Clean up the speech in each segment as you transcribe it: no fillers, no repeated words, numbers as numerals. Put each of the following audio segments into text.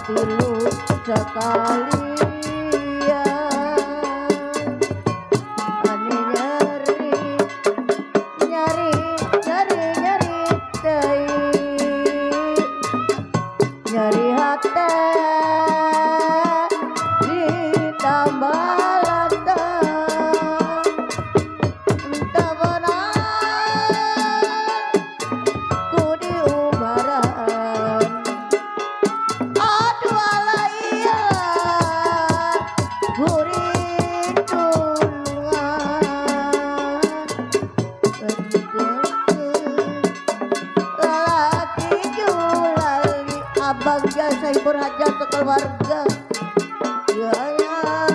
tilu sekalian. Ane nyeri teh, nyeri hati ditambah lata, entah benar ku diubaran. Aduh alaiya guring tulungan, lelaki julali abang jasa hibur hajat ke keluarga. Gaya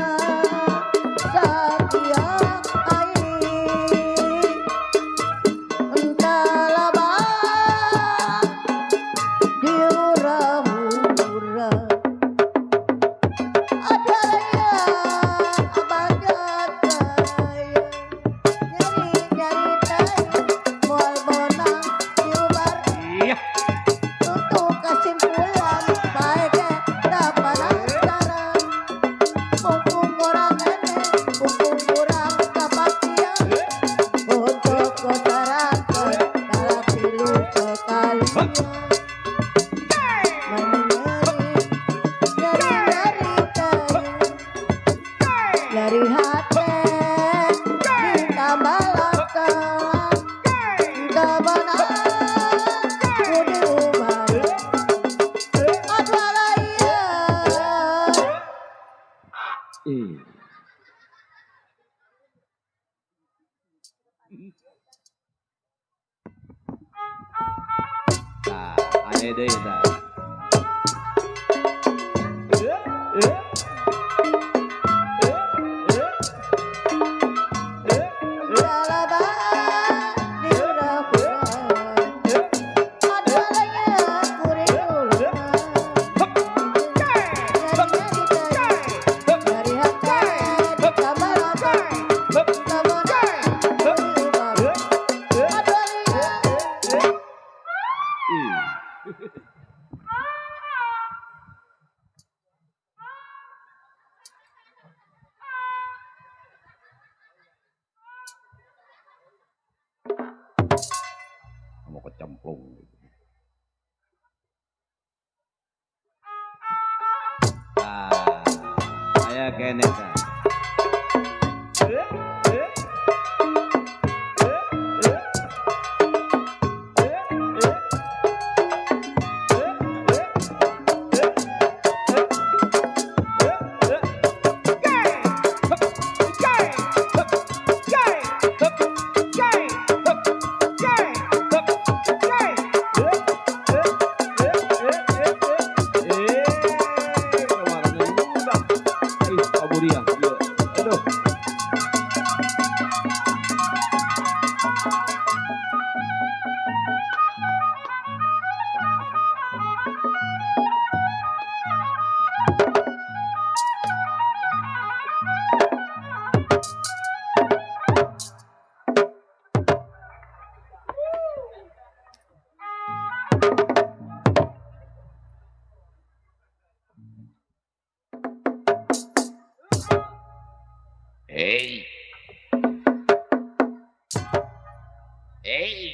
Satya Aing entah lama diura-ura. Ada ya abang jataya nyari tay moal bonang diubar. Untuk kesimpulan baiknya dapat ajaran, mumpung orang ini mumpung kurang kepastian, untuk masyarakat dalam tilu sekalian. Nyari hati ditambah laka, entah benar ku diubah. Aduh alaiya. Nah, ane deui tah. Mau kecemplung gitu. Nah, saya kene kan. Hey. Hey.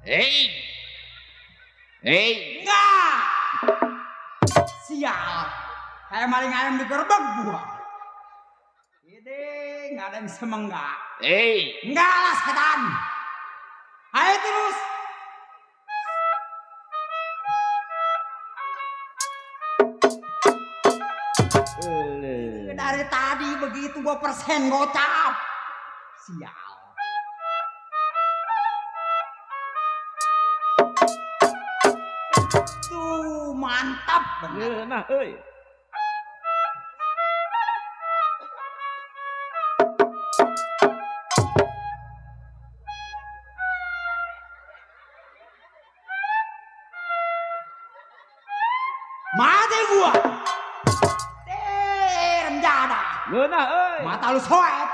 Hey. Hey. Enggak. Sial. Kayak maling ayam di gerbang gua. Ini nggak ada yang bisa menggak. Hey. Enggak lah setan. Ayo terus. Dari tadi begitu gua persen gocap. Sial. Tuh mantap bener. Nah, euy. Mati gua. Renjada. Ngeunah euy. Mata lu soet.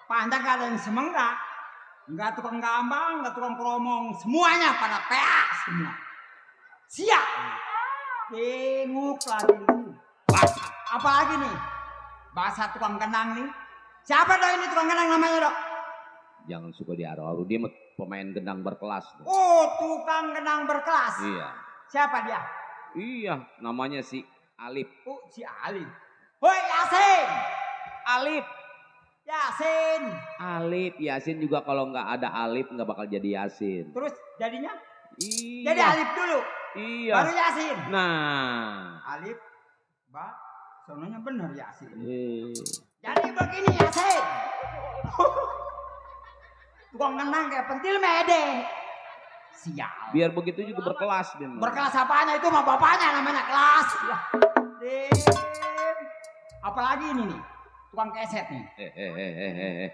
Pandang gak ada yang semenggak. Enggak tukang gambang, enggak tukang keromong, semuanya pada PA semua. Siap. Tengok lagi lu. Apa lagi nih? Bahasa tukang kenang nih. Siapa dok ini tukang kenang namanya dok? Jangan suka diaru-aru, dia pemain gendang berkelas. Oh, tukang kenang berkelas. Iya. Siapa dia? Iya, namanya si Alip. Oh, si Alip. Woi, Yasin. Alip. Yasin. Alip, Yasin juga kalau nggak ada Alip nggak bakal jadi Yasin. Terus jadinya? Iya. Jadi Alip dulu. Iya. Baru Yasin. Nah. Alip, Mbak, sononya bener Yasin. Jadi begini Yasin. Tukang kenang kayak pentil mede. Sial. Biar begitu juga berkelas dia. Berkelas apanya itu mah bapaknya namanya kelas. Apalagi ini nih, tukang keset nih.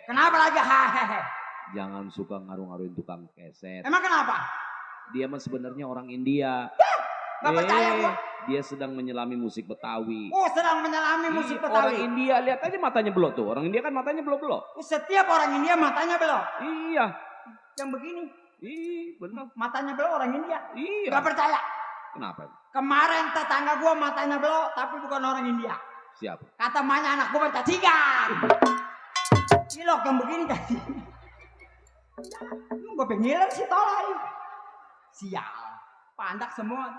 Kenapa lagi hehehe? Jangan suka ngaruh-ngaruhin tukang keset. Emang kenapa? Dia mah sebenarnya orang India. Gak percaya gua. Dia sedang menyelami musik Betawi. Oh, sedang menyelami musik Betawi. Orang India, lihat aja matanya belok tuh. Orang India kan matanya belok-belok. Setiap orang India matanya belok. Iya. Yang begini. Iya, benar. Matanya belok orang India. Iya. Gak percaya. Kenapa? Kemarin tetangga gua matanya belok, tapi bukan orang India. Siapa? Kata emaknya anak gua cacingan. Cilok yang begini tadi. Lu gua pengiler sih tolong. Sial. Pandak semua.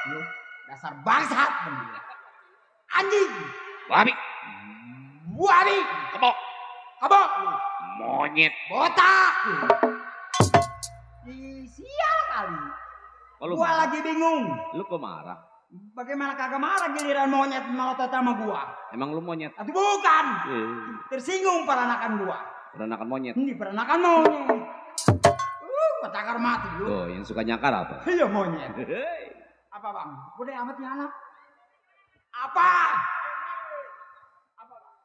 Lu dasar bangsat bener. Anjing. Babi. Babi. Kebok. Kebok. Monyet. Botak. Sial kali. Kalau Gua lagi bingung. Lu kok marah? Bagaimana kagak marah giliran monyet melotot sama gua? Emang lu monyet? Aduh bukan. Tersinggung peranakan gua. Peranakan monyet. Ini peranakan monyet. Ketakar mati lu. Tuh, yang suka nyakar apa? Iya monyet. Apa bang? Udah amat nih anak. Apa? Apa bang?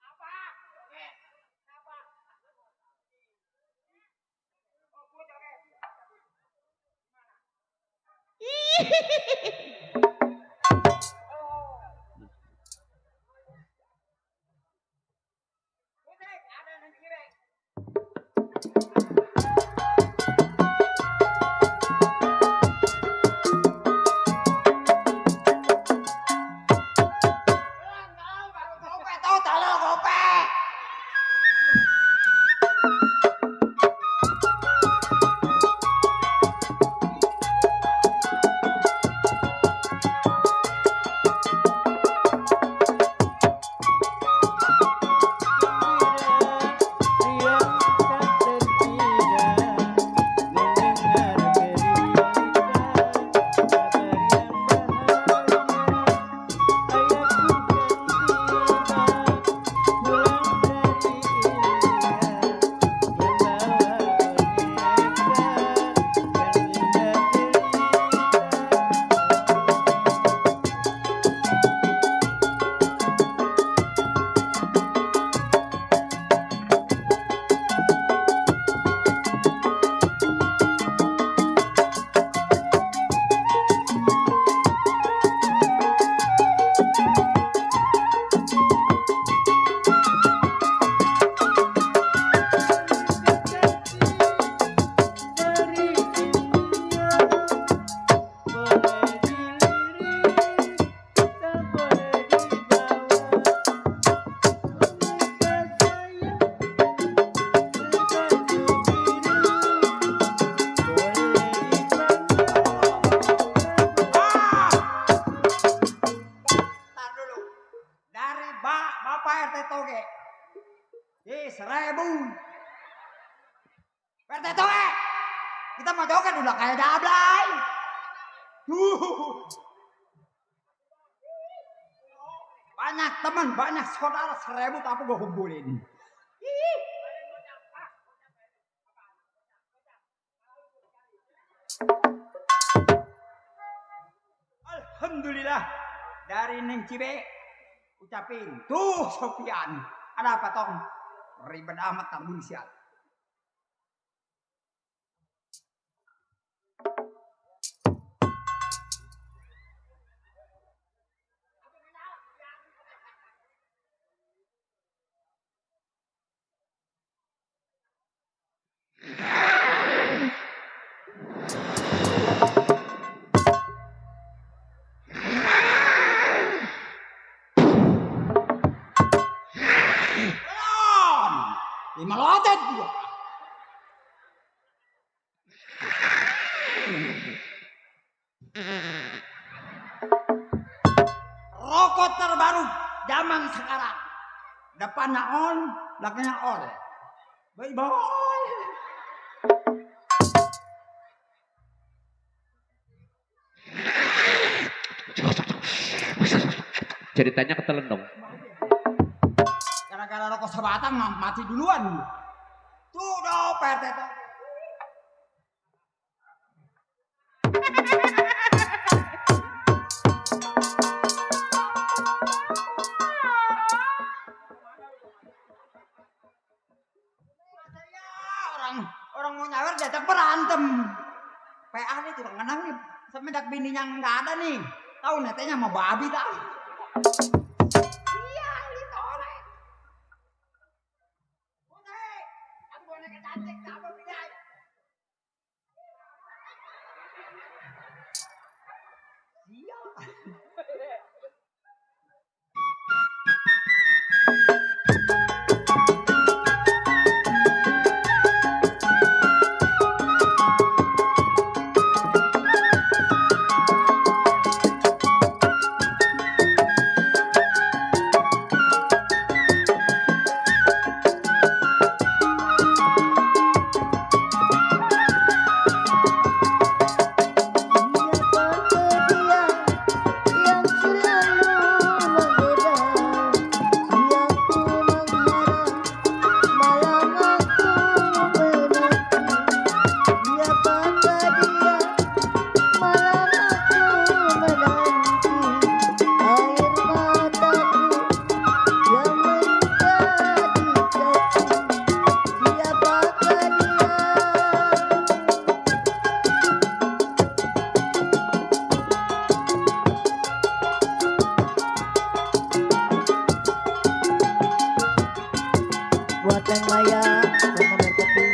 Apa? Apa? Oh, gua joget. Kita mau joget udah kayak dablay. Banyak teman, banyak saudara 1000 tapi gue kumpulin. Alhamdulillah dari Neng Cibe ucapin tuh Sofian. Ada apa tong? Ribet amat kamu sial. depannya on, belakangnya on. Bye bye. Ceritanya ketelen dong. Gara-gara rokok sebatang mati duluan. Tuh dong Pak RT. Orang mau nyawer diajak berantem. PA nih tukang ngenang nih. Semenjak bininya nggak ada nih. Tahu netenya sama babi tahu. Iya ini tolek. Boneka, aku boneka cantik apa bini? Iya. Buat yang layak, buat kopi.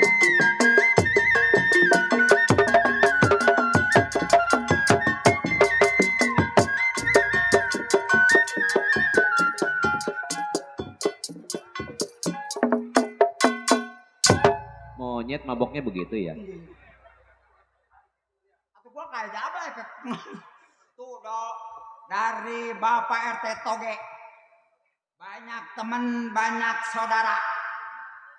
Monyet maboknya begitu ya. Atau gua kayak apa ya? Tuh dok dari Bapak RT Toge. Banyak teman, banyak saudara.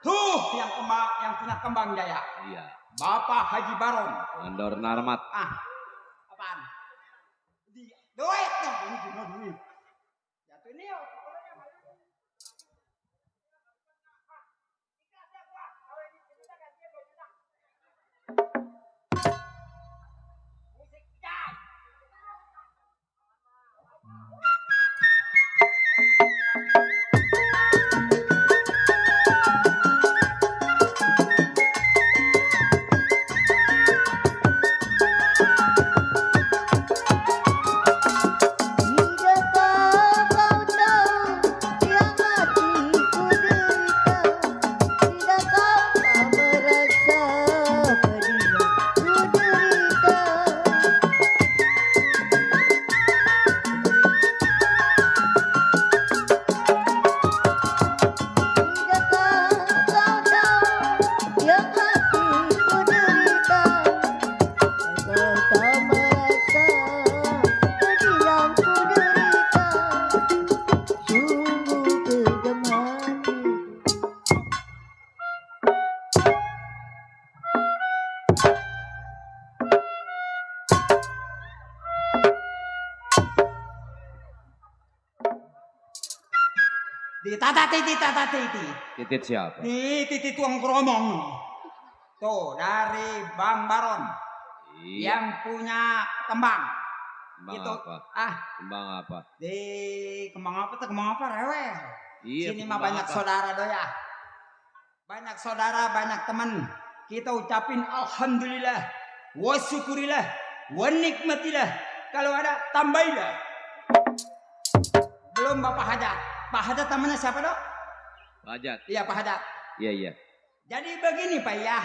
Tuh yang punya kembang jaya. Iya. Bapak Haji Baron. Mandor Narmat. Apaan? Duit dong, ini cuma duit. Jatuh ini yuk. Musik jai. Tata titi. Titit siapa? Nih titi tuang keromong. Tuh dari Bang Baron. Iya. Yang punya kembang. Kembang Itu. apa? Kembang apa? Di kembang apa rewel. Iya. Sini mah banyak saudara doya. Banyak saudara, banyak teman. Kita ucapin alhamdulillah, wa syukurillah, wa nikmatillah. Kalau ada tambahilah. Belum Bapak Hajat. Pak Hajat namanya siapa dok? Pak Hajat. Iya Pak Hajat. Iya. Jadi begini Pak ya.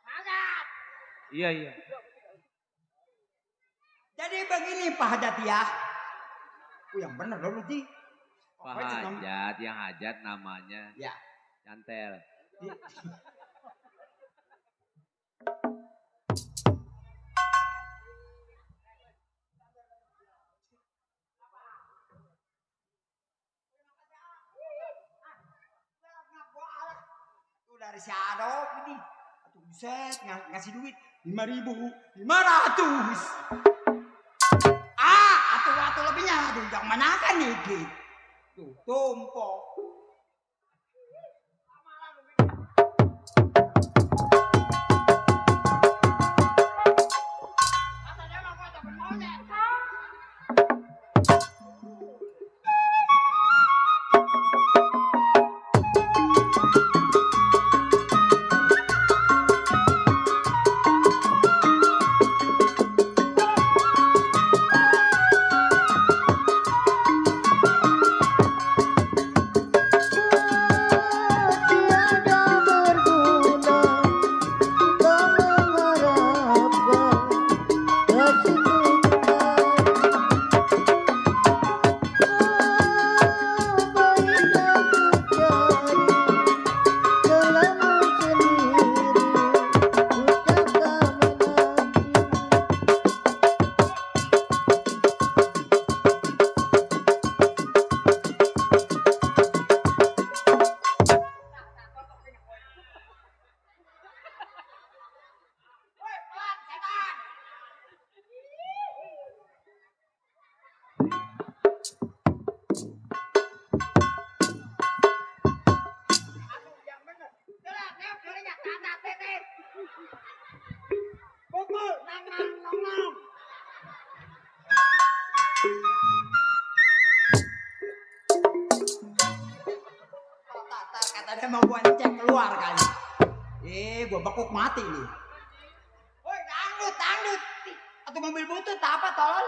Hajat. Iya. Jadi begini Pak Hajat ya. Yang bener loh Ji. Pak Hajat, yang Hajat namanya. Ya. Cantel. dari si Adok ini. Atuh buset ngasih duit 5.500. Atuh lebihnya aduh jangan manakan nih gitu. Tuh tumpok. Katanya mau gua cek keluar kali. Gua bekuk mati nih. Woi, dangdut. Atau mobil butut apa tolol?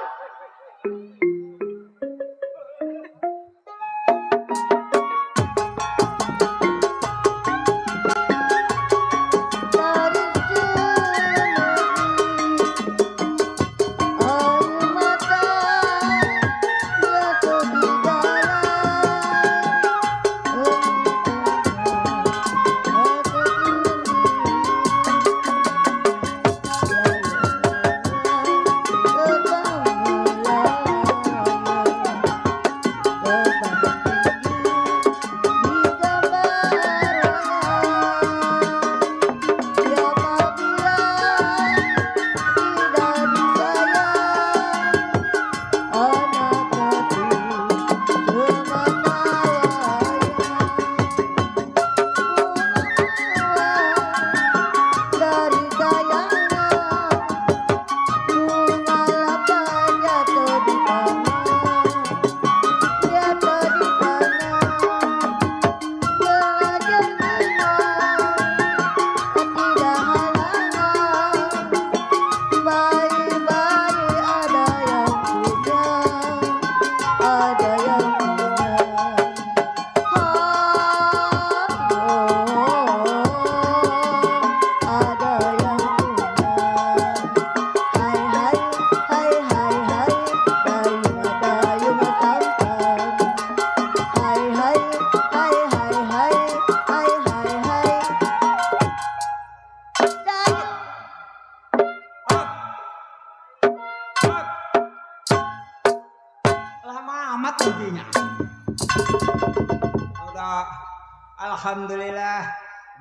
Alhamdulillah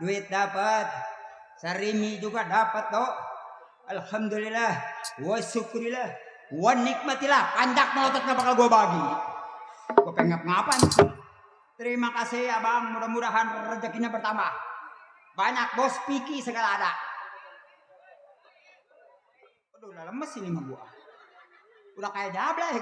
duit dapat, sarimi juga dapat toh. Alhamdulillah, wa syukurillah, wa nikmatillah. Panjak melotot nggak bakal gue bagi. Gue pengen ngapain? Terima kasih abang, mudah-mudahan rezekinya bertambah. Banyak bos piki segala ada. Aduh, udah lemes ini mah gua. Udah kayak jablay.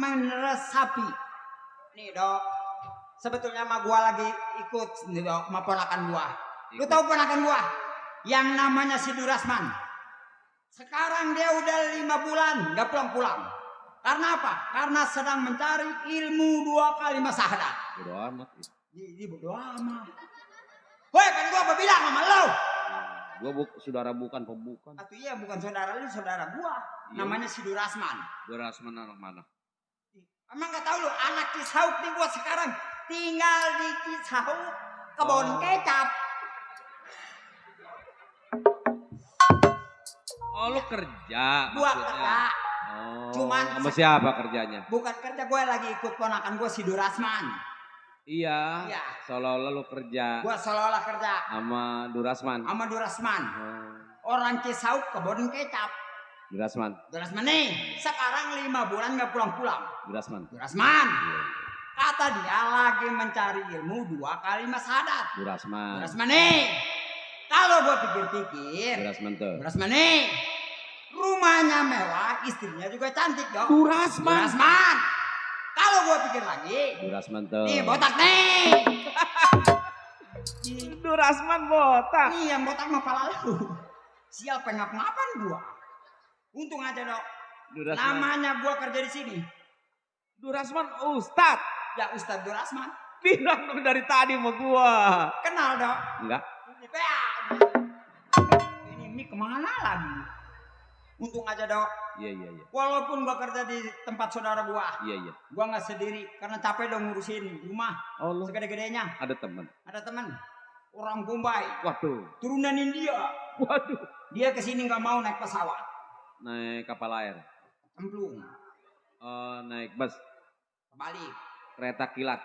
Meresapi nih dok, sebetulnya mah gua lagi ikut nih dok, sama ponakan gua. Lu tahu ponakan gua yang namanya si DURASMAN? Sekarang dia udah 5 bulan nggak pulang-pulang. Karena apa? Karena sedang mencari ilmu 2 kalimat syahadat. Bodo amat. Di bodo amat. Woi, kan gua apa bilang sama lo? Gua saudara bukan pembukan. Atau iya bukan saudara lu, saudara gua. Iya. Namanya si DURASMAN. DURASMAN anak mana? Emang gak tahu lu anak Cisauk nih gua sekarang tinggal di Cisauk, kebun kecap. Oh, lu kerja Gua maksudnya. kerja. Oh, Cuman sama siapa kerjanya? Bukan kerja, gue lagi ikut ponakan gue si DURASMAN. Iya. Iya. Seolah-olah lu kerja Gue seolah kerja sama DURASMAN. sama DURASMAN. Orang Cisauk kebun kecap. DURASMAN. DURASMAN nih sekarang 5 bulan gak pulang-pulang. DURASMAN. DURASMAN. Iya. Kata dia lagi mencari ilmu 2 kalimat syahadat. DURASMAN. DURASMAN nih. Kalau gue pikir-pikir. DURASMAN tuh. DURASMAN nih. Rumahnya mewah, istrinya juga cantik dong. DURASMAN. DURASMAN. Kalau gue pikir lagi. DURASMAN tuh. Nih botak nih. DURASMAN botak. Nih yang botak mah pala lu. Sial pengap-ngapan gua. Untung aja dok. DURASMAN. Namanya gua kerja di sini. DURASMAN Ustad. Ya Ustadz DURASMAN. Bilang dong dari tadi sama gua. Kenal dok. Enggak. Ini mie kemana lagi? Untung aja dok. Iya. Walaupun gua kerja di tempat saudara gua. Iya. Gua nggak sendiri karena capek dong ngurusin rumah. Oh, lu Segede-gedenya. ada teman. Ada teman. Orang Bombay. Waduh. Turunan India. Waduh. Dia kesini nggak mau naik pesawat. Naik kapal air. Cemplung. Naik bus. Balik. Kereta kilat.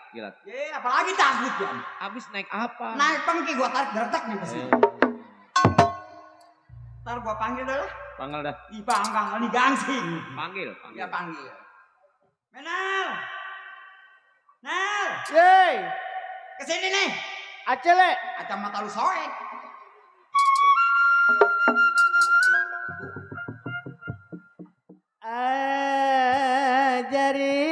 Apalagi takut ya. Abis naik apa? Naik pengki gua tarik dertek nih ke sini. Ntar gua panggil dah lah. Panggil dah. Ih panggang ini gangsing. Panggil. Ya panggil. Menal. Nal. Yeay, Kesini nih. acele. Kacamata lu soek. Ajari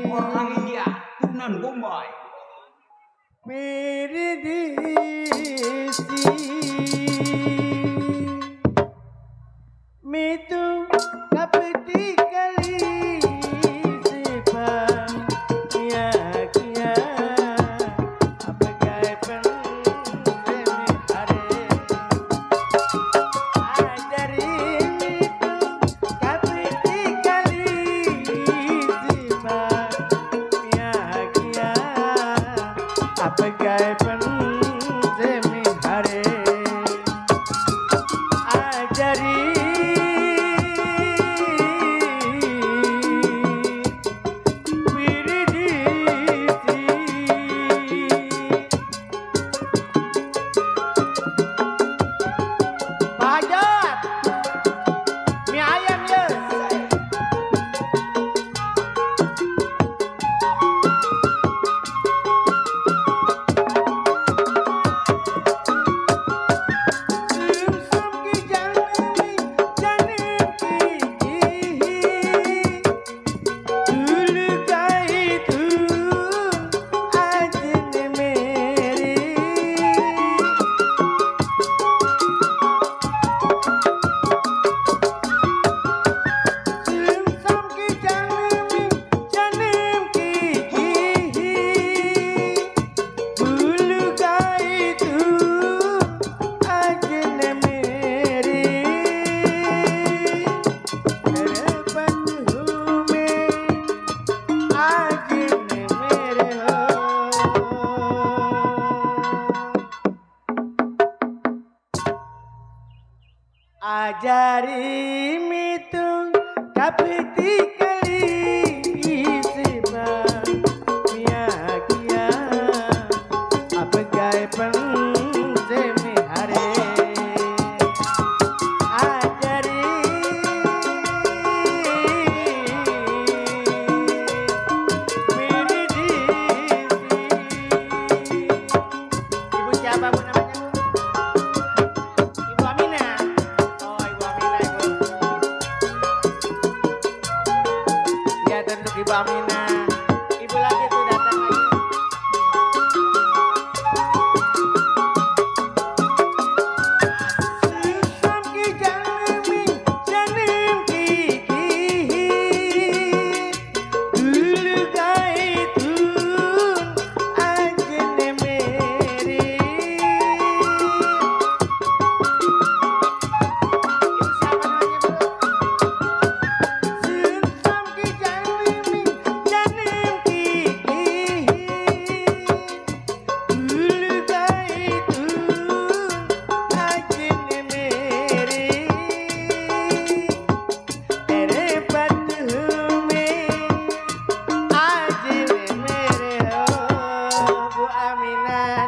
Orang India, turunan Bombay. मेरे देसी मैं तो कपटी गली से पाया किया अब गए पर से में हरे आजरी मैं तो कपटी गली से पाया किया अब गए पंजे में हरे आजरी Bahajat mie ayam ya. Sum ki janmi jane ki भूल गई तू आज ने मेरी सुम की जन्म की भूल गई तू आज ने मेरी तेरे बंधु में आज ने मेरे हो आजारी में तुम कपती कली से मिया किया अब गए पंजे में हरे आजारी मेरी दीदी ibu siapa bu namanya bu? Ibu Amina. Oh ibu Amina ibu. Ya tentu ibu Amina. Ibu lagi tuh datang lagi.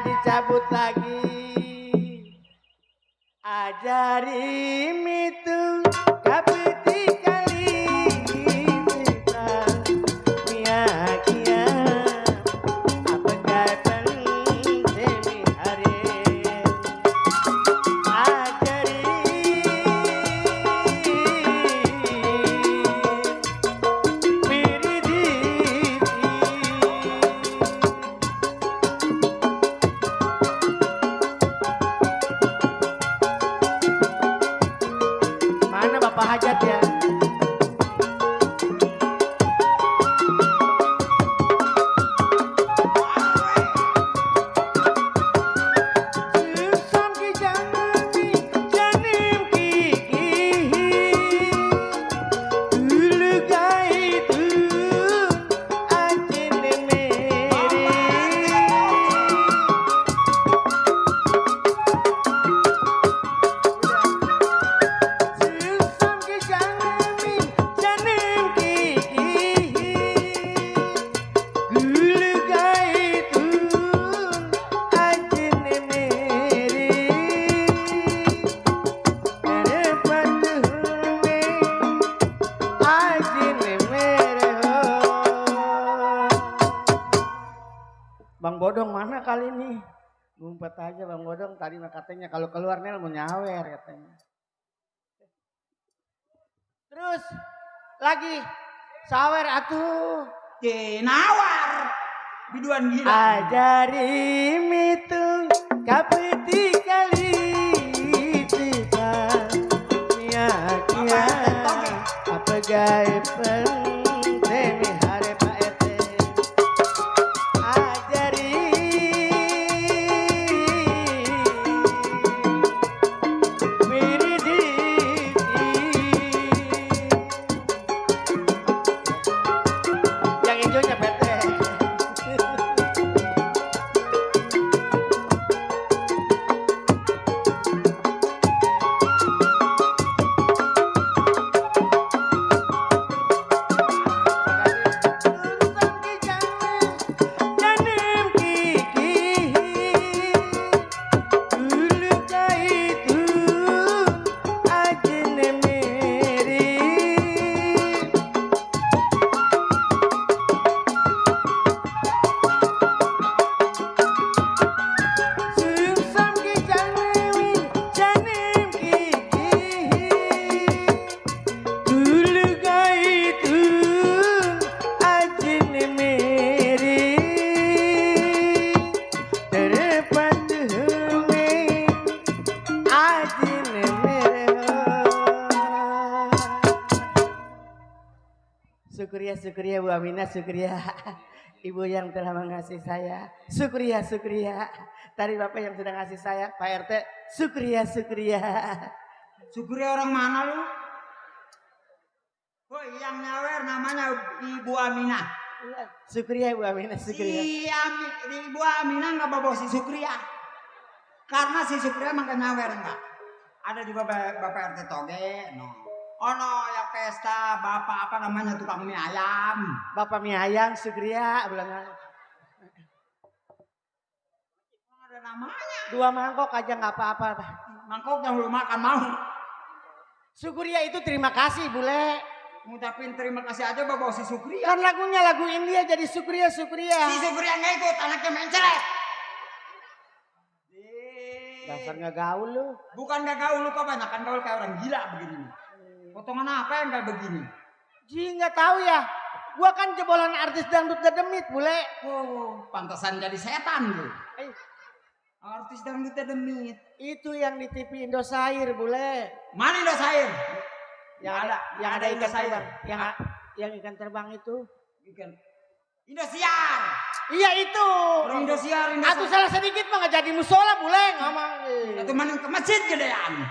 dicabut lagi. Ajari itu kapiti kali kita miakia apakah pendemi hari ajari miridi. Mana Bapak Hajat ya? Susam ki janami janim kiki dulu gaitu ajin mere. Susam ki janami janim kiki dulu gaitu ajin mere. Dapat hume ajin mere ho. Bang Bodong mana kali ini? Ngumpet aja Bang Bodong, tadi mah katanya kalau keluar Nel mau nyawer katanya. Terus lagi sawer atuh. Nawar. Biduan gila. Ajari mitung kapiti kali kita miakia apa gaib pendemi hari Pak RT. Ajari miridi. Yang hijaunya PT. Susam ki janim kiki dulu kaitu ajin mere. Susam ki janim kiki dulu gaitu ajin mere. Dapat hume ajin mere ho. Syukuria Bu Aminah, syukuria Ibu yang telah mengasihi saya. Syukuria tadi Bapak yang sudah ngasih saya, Pak RT. Syukuria. Syukuri orang mana lu? Oh, yang nyawer namanya Ibu Aminah. Syukuria Bu Aminah, syukuria. Ibu Aminah nggak bawa si Sukria. Karena si Sukria mah nggak nyawer enggak. Ada di Bapak RT Toge, no. Oh no, yang pesta Bapak apa namanya tukang mie ayam. Bapak mie ayam, syukuria bilang. Ada namanya. 2 mangkok aja nggak apa-apa. Mangkok yang belum makan mau. Syukuria itu terima kasih bule. Ngucapin terima kasih aja bawa si Sukria. Kan lagunya lagu India jadi syukuria. Si Sukria nggak ikut, anaknya mencret. Dasar nggak gaul lu. Bukan nggak gaul lu, kok banyak kan gaul kayak orang gila begini. Potongan apa yang kayak begini? Ji nggak tahu ya. Gua kan jebolan artis dangdut dedemit bule. Oh, pantasan jadi setan lu. Eh, Artis dangdut dedemit. itu yang di TV Indosiar bule. Mana Indosiar? Yang Nggak ada, yang ada ikan Indosiar. terbang. Yang ikan terbang itu. Ikan. Indosiar. Iya itu. Orang Indosiar. Atuh salah sedikit mah nggak jadi musola bule ngomong. Itu mana ke masjid gedean.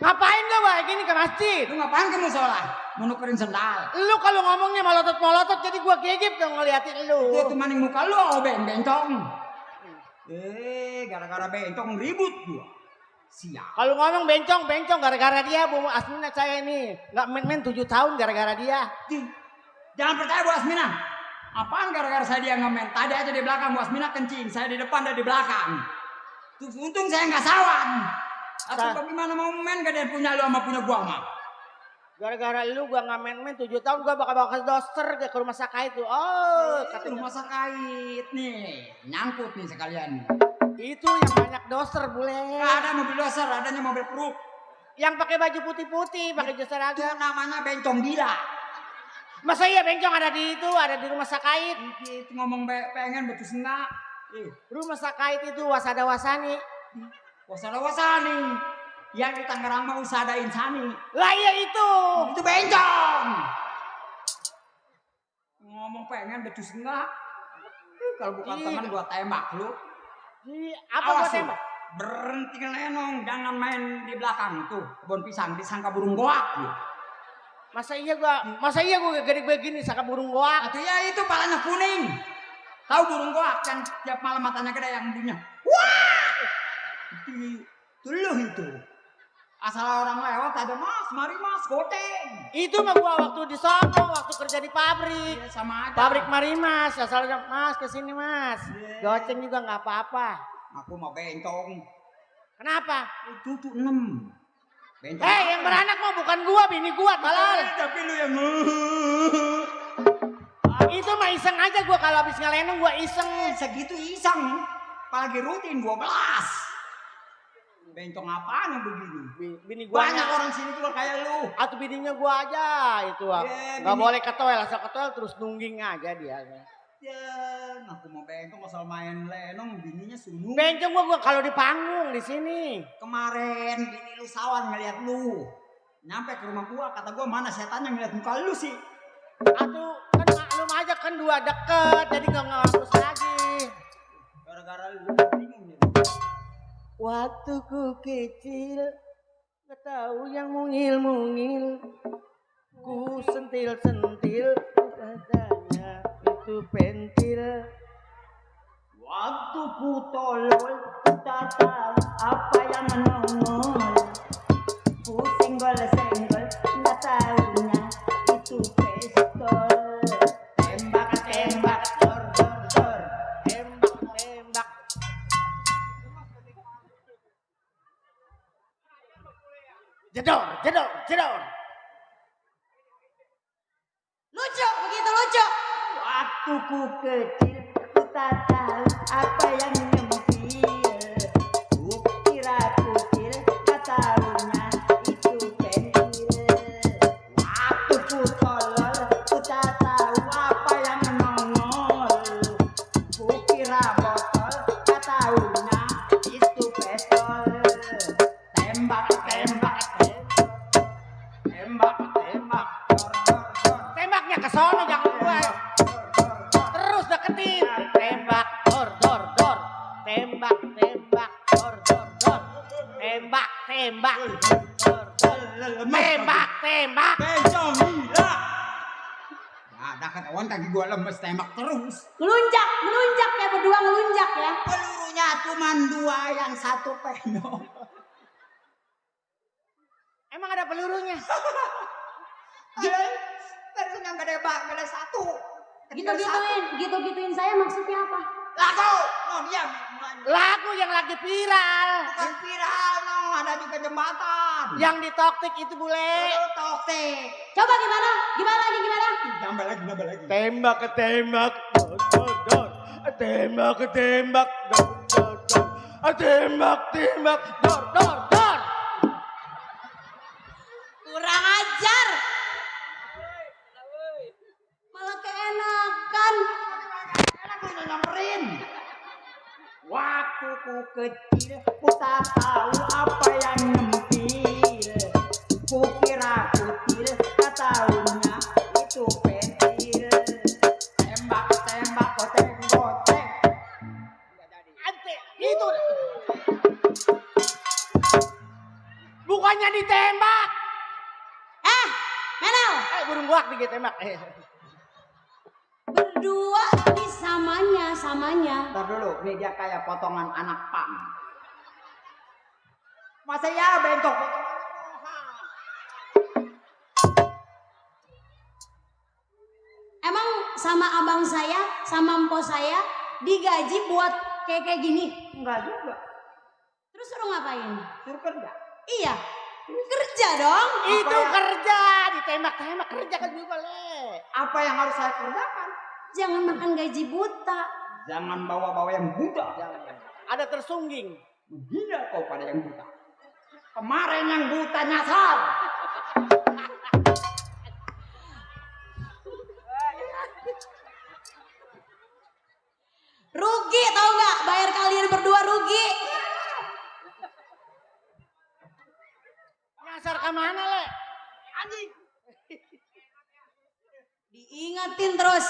Ngapain gak baik gini ke masjid? Lu ngapain ke musola? Mau nukerin sendal. Lu kalau ngomongnya malotot-malotot jadi gua gegep dong ngeliatin lu. Itu maning muka lu bencong. Gara-gara bencong ribut gua. Siap. Kalau ngomong bencong gara-gara dia Bu Asmina saya ini nggak main-main 7 tahun gara-gara dia. Jangan percaya Bu Asmina. Apaan gara-gara saya dia ngemen? Tadi aja di belakang Bu Asmina kencing, saya di depan dan di belakang. Tuh untung saya nggak sawan. Atau bagaimana mau main gak ada yang punya lu sama punya gua mah. Gara-gara lu gua nggak main-main 7 tahun gua bakal bawa ke dokter ke rumah sakit tuh. Oh, katanya rumah sakit nih, nyangkut nih sekalian. Itu yang banyak doser bule. Gak ada mobil doser, adanya mobil peruk. Yang pakai baju putih-putih, pakai jas seragam. Itu namanya bencong gila. Masa iya bencong ada di itu, ada di rumah sakit. Itu ngomong pengen betus enggak. Rumah sakit itu wasada wasani. Wasada wasani. Yang di Tangerang mau usada insani. Lah iya itu. Itu bencong. Ngomong pengen betus enggak. Kalau bukan teman gua tembak lu. Apa gua tembak? Berhenti lenong, jangan main di belakang tuh. Kebun pisang disangka burung goak. Masa iya gua gede begini sangka burung goak. Atau ya itu palanya kuning. Tahu burung goak kan tiap malam matanya gede yang bunyinya. Wah! Itu loh itu. Asal orang lewat ada mas, mari mas, goteng. Itu mah gua waktu di sono, waktu kerja di pabrik. Iya, sama aja. Pabrik Marimas, asal ada mas kesini mas. Goceng juga nggak apa-apa. Aku mau bencong. Kenapa? Itu tuh 6. Bencong. Yang beranak mah bukan gua, bini gua, tolol. Tapi lu yang Itu mah iseng aja gua kalau habis ngelenong gua iseng. Segitu iseng. Apalagi rutin 12. Bencong apaan yang begini? Bini gua banyak orang sini juga kayak lu. Atau bininya gua aja itu nggak boleh ketowel, asal ketowel terus nungging aja dia. Ya, aku mau bencong asal main lenong, bininya sunung. Bencong gua kalau di panggung di sini. Kemarin bini lu sawan ngeliat lu. Nyampe ke rumah gua, kata gua mana setannya ngeliat muka lu sih. Atuh kan maklum aja kan 2 deket, jadi nggak ngapus lagi. Gara-gara lu bingung ya. Waktu ku kecil, gak tahu yang mungil-mungil, ku sentil-sentil, katanya itu pentil. Waktu ku tolol, ku tak tahu apa yang menongol. Ku senggol-senggol, gak tahunya itu pistol. Tembak-tembak, dor-dor-dor. Tembak-tembak. Jedor, jedor, jedor. Lucu, begitu lucu. Waktu ku kecil, ku tak tahu apa yang nyempil. Ku kira kucil, tak tahunya itu pentil. Waktu ku tolol, ku tak tahu apa yang nongol. Ku kira botol, tak tahunya itu pistol. Tembak, tembak, tembak, tembak, dor, dor, dor. Tembaknya ke sono jangan gua. Terus deketin. Tembak, dor, dor, dor. Tembak, tembak, dor, dor, dor. Tembak, tembak, dor, dor. Tembak, tembak. Bencong gila. Ada ketahuan kaki gua lemes tembak terus. Ngelunjak, ngelunjak ya berdua ngelunjak ya. Pelurunya cuma 2, yang 1 penyok. Emang ada pelurunya? Pelurunya gede banget, gede 1. Gitu-gituin, gitu-gituin saya maksudnya apa? Laku, no diam. Lagu yang lagi viral. Bukan viral, no ada juga jembatan. Yang di toktik itu bule. Toksik. Coba gimana? Gimana lagi gimana? Nambah lagi, nambah lagi. Tembak ke tembak, dor, dor, dor. Tembak ke tembak, dor, dor, dor. Tembak, tembak, dor, dor, dor. Kurang ajar. Malah keenakan. Enak lu nyamperin. Waktu ku kecil, ku tak tahu apa yang nyempil. Ku kira kucil, tak tahunya itu pentil. Tembak, tembak, goteng, goteng. Ante, itu. Bukannya ditembak. Menel, Burung goak ditembak. berdua di samanya. Ntar dulu, nih dia kayak potongan anak pang. Masa ya bentuk potongan. Emang sama abang saya, sama empo saya digaji buat kayak gini? Enggak juga. Terus suruh ngapain? Suruh kerja. Iya, kerja dong. Itu kerja, ditembak-tembak kerja kan juga le. Apa yang harus saya kerjakan? Jangan makan gaji buta. Jangan bawa-bawa yang buta. Ada tersungging. Menghina kau pada yang buta. Kemarin yang buta nyasar. Rugi tahu nggak? Bayar kalian berdua rugi. Nyasar ke mana le? Anjing. Diingetin terus.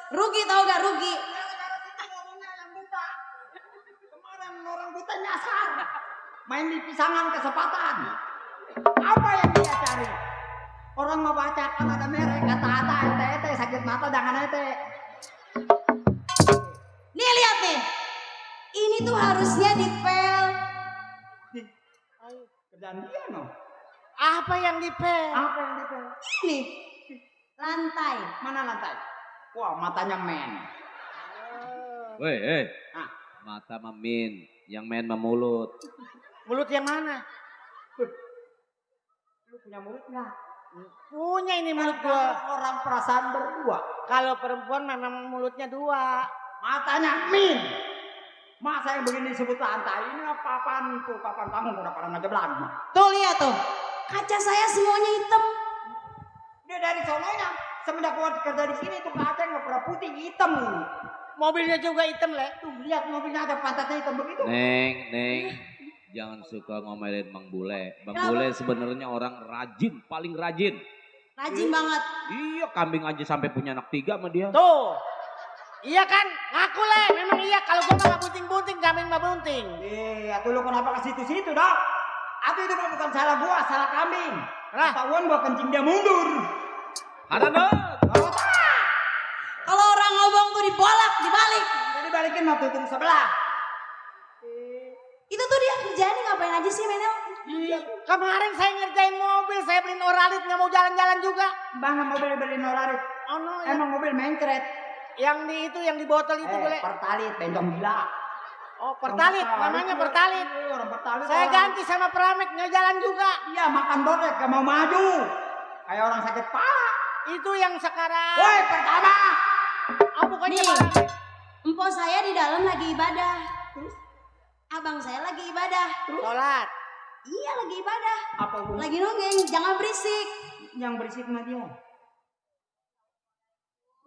Rugi tahu nggak rugi? Kemarin orang buta nyasar. Main di pisangan kesempatan. Apa yang dia cari? Orang mau baca kan ada merek kata-kata ete sakit mata jangan ete. Nih lihat nih. Ini tuh harusnya dipel. Kerjaan dia no. Apa yang dipel? Apa yang dipel? Ini lantai. Mana lantai? Wah matanya men. Weh, Ah. mata mamin, yang main memulut. Mulut yang mana? Lu punya mulut nggak? Punya ini mulut Kan gua. kamu orang perasaan berdua. Kalau perempuan memang mulutnya dua. Matanya min. Masa yang begini disebut lantai ini apa-apaan tuh? Papan kamu udah pada ngejeblak. Tuh lihat tuh. Kaca saya semuanya hitam. Dia dari sononya semenjak keluar kerja di sini tuh kaca nggak pernah putih hitam. Mobilnya juga hitam le. Tuh lihat mobilnya ada pantatnya hitam begitu. Neng, jangan suka ngomelin Bang Bule. Bang Bule sebenarnya orang rajin, paling rajin. Rajin banget. Iya, kambing aja sampai punya anak 3 sama dia. Tuh. Iya kan? Ngaku le. Memang iya. Kalau gua mah nggak bunting-bunting, kambing nggak bunting. Iya, tuh lu kenapa ke situ-situ dok? Atau itu bukan salah gua, salah kambing. Lah. Ketahuan gua kencing dia mundur. Ada dong. Kalau orang ngomong tuh dibolak, dibalik. Jadi balikin mau tutung sebelah. Itu tuh dia kerjaannya ngapain aja sih Menel? Iya. Kemarin saya ngerjain mobil, saya beliin oralit nggak mau jalan-jalan juga. Bang mobil beli norarit. Oh no, Emang mobil mencret. yang di itu, yang di botol itu boleh. Pertalit, bencong gila. Oh pertalit, namanya pertalit. Iya, orang pertalit. Saya orang. ganti sama Pramek nggak jalan juga. Iya, makan bodek gak mau maju. Kayak orang sakit pala. Itu yang sekarang. Woi, pertama. Oh bukannya Nih. Pramek. Empo saya di dalam lagi ibadah. Abang saya lagi ibadah. Sholat. Iya lagi ibadah. Apa gua? Lagi nonggeng, jangan berisik. Yang berisik mah dia.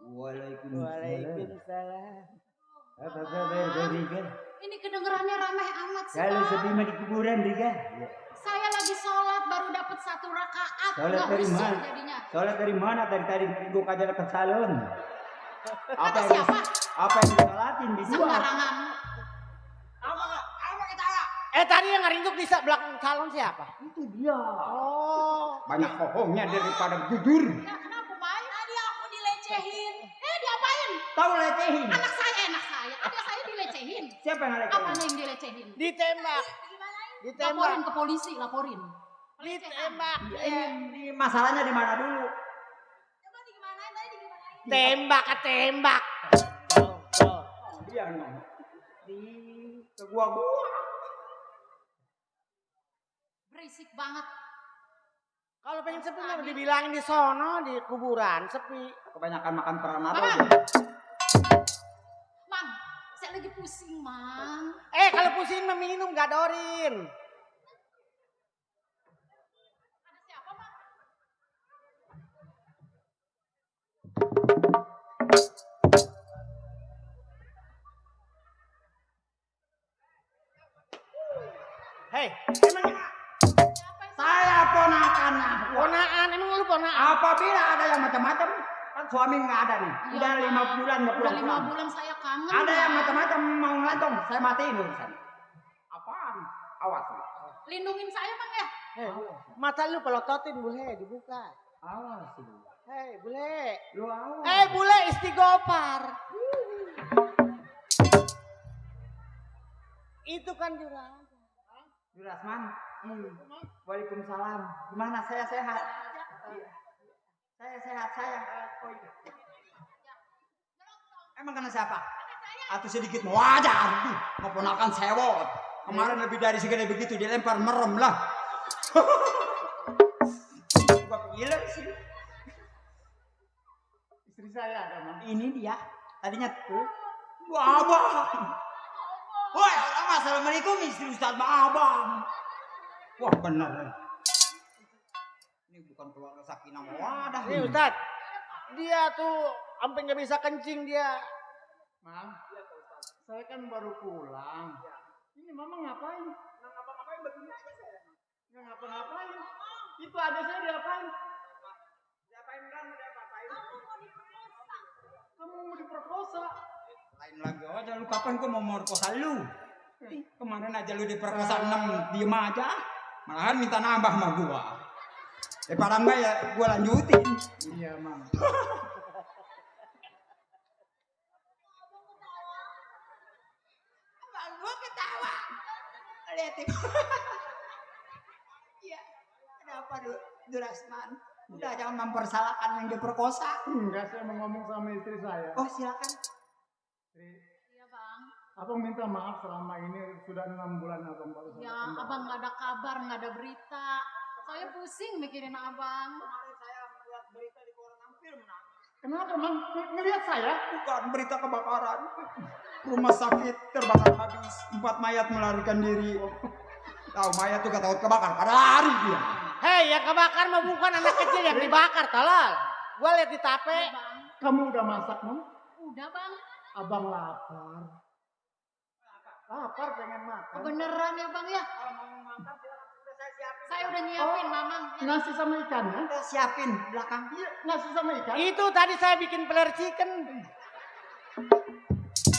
Waalaikumsalam. Apa kabar Riga? Ini kedengerannya ramai amat sih. Kalau Pak. sedih mah di kuburan Riga. Saya lagi sholat baru dapat 1 rakaat. Sholat Nggak dari husuk mana? jadinya. Sholat dari mana? Dari tadi minggu aja dekat salon. Kata siapa? Apa yang disolatin di dua? Sembarangan. Apa kita? Tadi yang ngeringkuk di belakang salon siapa? Itu dia. Oh. Banyak bohongnya daripada jujur. Ya, kenapa Pak? Tadi aku dilecehin. Diapain? Tahu lecehin. Anak saya. Ada saya dilecehin. Siapa yang lecehin? Apanya yang dilecehin? Ditembak. Ditembak. Laporin ke polisi, laporin. Ditembak. Ini masalahnya di mana dulu? Coba digimanain tadi digimanain? Tembak ke tembak. Dia ngomong. Ke gua. Berisik banget. Kalau pengen sepi mah dibilangin di sono di kuburan sepi. Kebanyakan makan peranata. Mang, Mang, saya lagi pusing, Mang. Kalau pusing mah minum gadorin. Ada siapa, Mang? Hei, emang Saya ponakannya. ponaan, emang lu ponaan? Apabila ada yang macam-macam, kan suami nggak ada nih. Udah 5 bulan nggak Udah 5 pulang-pulang. bulan saya kangen. Ada yang Mang. macam-macam mau ngelantong, saya matiin urusan. Apaan? Awas. Lindungin saya, Mang ya. Hei, mata lu pelototin bule, dibuka. Awas lu. Hei, bule. Lu awas. Bule istighfar. Itu kan jurang. DURASMAN. Waalaikumsalam. Gimana? Saya sehat. Iya. Saya sehat, saya. Oh, iya. Emang kena siapa? Atau sedikit wajar. Ngeponakan sewot. Kemarin lebih dari segede begitu dilempar merem lah. Gua gila sih. Istri saya ada, Mang. Ini dia. Tadinya tuh. Wah, abang. Woi, orang assalamualaikum istri Ustaz Abang. Wah, bener. Ini bukan keluarga sakinah mawadah. Nih Ustaz, dia tuh sampai nggak bisa kencing dia. Mang, saya kan baru pulang. Ini mama ngapain? Nggak ngapa-ngapain begini aja saya. Nggak ngapa-ngapain. Itu ada saya diapain? Diapain kan? Diapain? Kamu mau diperkosa. Lain lagi aja lu kapan gua mau merkosa lu? Kemarin aja lu diperkosa 6 diem aja. Malahan minta nambah sama gua. Daripada enggak ya gua lanjutin. Iya, Mang. Abang gua ketawa. Liatin. Iya. Kenapa Durasman? Udah jangan mempersalahkan yang diperkosa. Enggak, saya mau ngomong sama istri saya. Oh, silakan. Istri, Iya bang. abang minta maaf selama ini sudah 6 bulan abang baru Ya sampai kembali. abang nggak ada kabar, nggak ada berita. Saya pusing mikirin abang. Kemarin saya lihat berita di koran hampir menangis. Kenapa, Mang? Ngelihat saya? Bukan berita kebakaran. Rumah sakit terbakar habis. 4 mayat melarikan diri. Tahu mayat tuh gak takut kebakar. Pada lari dia. Hei, yang kebakar mah bukan anak kecil yang dibakar, tolol. Gua lihat di tape. Iya bang. Kamu udah masak, Mang? Udah bang. Abang lapar. Lapar pengen makan. Kebeneran ya bang ya. Kalau mau ngangkat udah saya siapin. Saya udah nyiapin mamang. Ya. Nasi sama ikannya? Udah siapin belakang. Iya, nasi sama ikan. Itu tadi saya bikin peler chicken.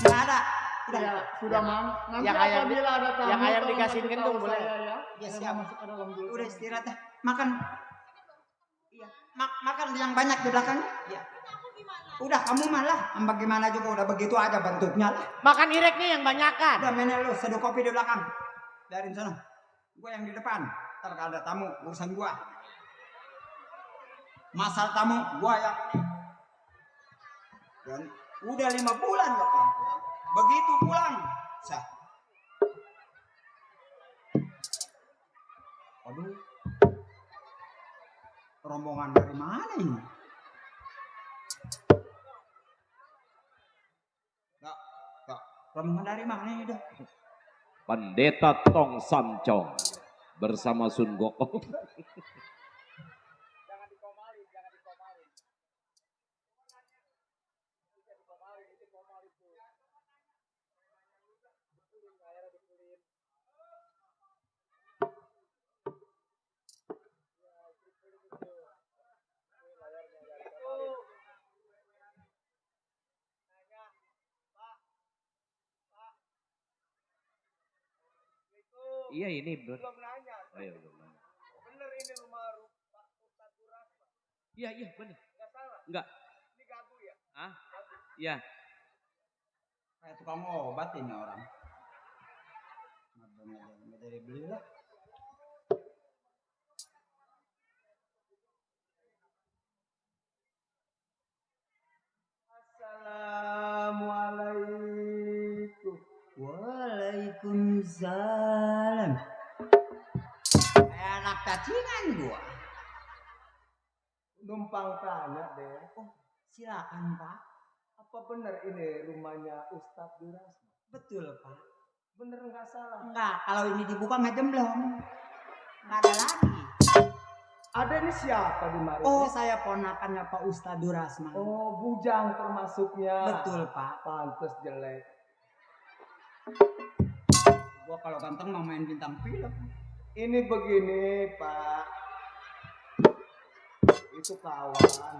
Nggak ada. Udah. Ya, sudah, Mang. Nanti Yang ayam- apabila ada tamu, yang ayam tolong dikasihin kasih gendong, tahu boleh? saya ya. Ya, Saya siap. mau masuk ke dalam dulu. Udah istirahat dah. Makan. Iya. Makan yang banyak di belakang. Iya. Udah kamu malah. Bagaimana juga udah begitu aja bentuknya lah. Makan ireknya yang banyakan. Udah menel lu seduh kopi di belakang. Biarin sana. Gua yang di depan. Ntar kalau ada tamu urusan gua. Masalah tamu gua yang ini. Dan udah 5 bulan gak pulang. Begitu pulang. Sah. Aduh. Rombongan dari mana ini? Enggak. Rombongan dari mana ini dah? Pendeta Tong Samcong bersama Sun Gokong. Iya ini bener. Belum nanya. Ayo, belum nanya. Bener ini rumah Pak Ustadz DURASMAN. Iya bener. Enggak salah. Enggak. Ini gagu ya? Ah? Iya. Kayak tukang obat ini orang. Nggak dari beli lah. Assalamualaikum. Waalaikumsalam. Kayak anak cacingan gua. Numpang tanya deh. Oh, silakan Pak. Apa benar ini rumahnya Ustadz Durasman? Betul Pak. Bener nggak salah? Enggak, kalau ini dibuka nggak jemblong. Nggak ada lagi. Ada ini siapa di mari? Oh, saya ponakannya Pak Ustadz DURASMAN. Oh, bujang termasuknya. Betul Pak. Pantes jelek. Gua kalau ganteng mau main bintang film. Ini begini, Pak. Itu kawan.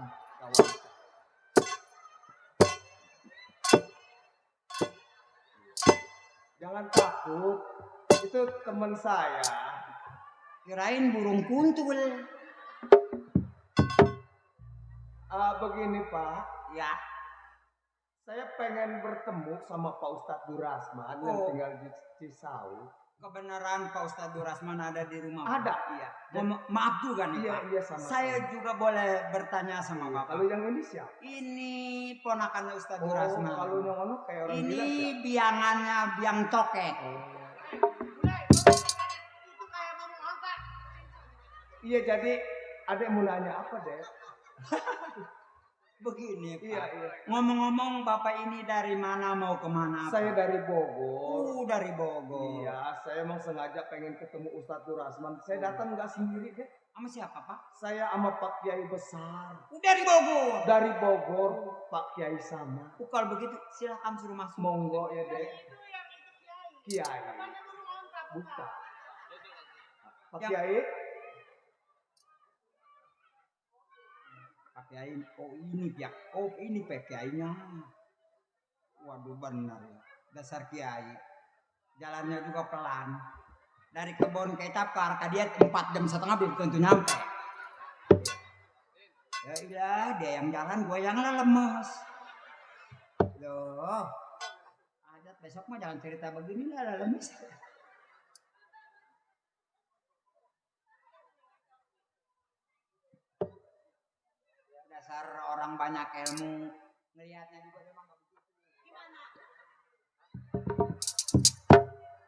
Jangan takut. Itu teman saya. Kirain burung kuntul. Begini, Pak. Ya. Saya pengen bertemu sama Pak Ustadz Durasman yang Oh. tinggal di Cisauk. Kebenaran Pak Ustadz Durasman ada di rumah. Ada. Iya. Maaf juga nih Iya, Pak. iya sama. Saya juga boleh bertanya sama Bapak. Kalau yang ini siapa? Ini ponakannya Ustadz Oh, Durasman. kalau yang kayak orang Ini gila siapa? biangannya biang cokek. Itu kayak ngomong ontak. Iya, jadi adek mau nanya apa deh? Begini Pak. Iya, iya. Ngomong-ngomong Bapak ini dari mana mau kemana? Saya dari Bogor. Dari Bogor. Iya, saya emang sengaja pengen ketemu Ustadz Durasman. Saya datang nggak sendiri deh. Sama siapa Pak? Saya sama Pak Kiai besar. Dari Bogor. Dari Bogor, Pak Kiai sama. Kalau begitu silakan suruh masuk. Monggo ya deh. Itu yang itu Kiai. Kiai. Katanya burung ontak. Bukan. Pak Yang- Kiai. Pak Kiai, ini Pak Kiainya. Waduh benar ya, dasar Kiai. Jalannya juga pelan. Dari kebun kecap ke Arkadia 4,5 jam belum tentu nyampe. Ya iya, dia yang jalan, gue yang lemes. Loh, Ajat besok mah jangan cerita begini lah lemes. Dasar orang banyak ilmu, ngelihatnya juga memang gak begitu. Gimana?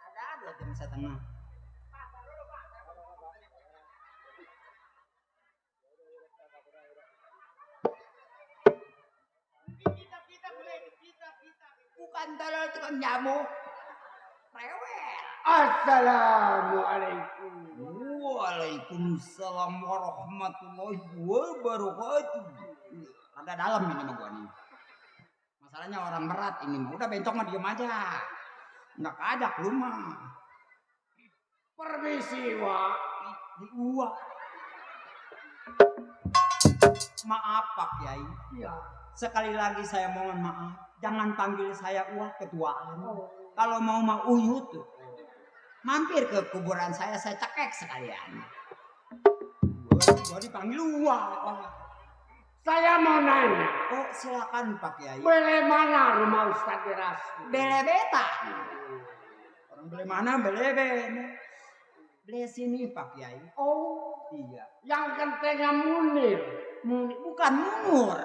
Ada 2,5 jam. Kita boleh kita. Bukan tolol tukang nyamuk. Rewel. Assalamualaikum. Waalaikumsalam warahmatullahi wabarakatuh. Ada dalam ini mah gua nih. Masalahnya orang berat ini mah. Udah bencong mah diem aja. Nggak kajak lu mah. Permisi, Wak. Di uang. Maaf Pak Kiai. Iya. Sekali lagi saya mohon maaf. Jangan panggil saya Uwah ketuaan. Kalau mau uyut tuh. Mampir ke kuburan saya cekek sekalian. Gua dipanggil Uwah. Saya mau nanya. Oh silakan Pak Kiai. Bele mana rumah Ustadz Durasman? Belebetan. Orang bele mana beleben. Bele sini Pak Kiai. Oh, Iya. yang gentengnya Munir. Bukan Munur.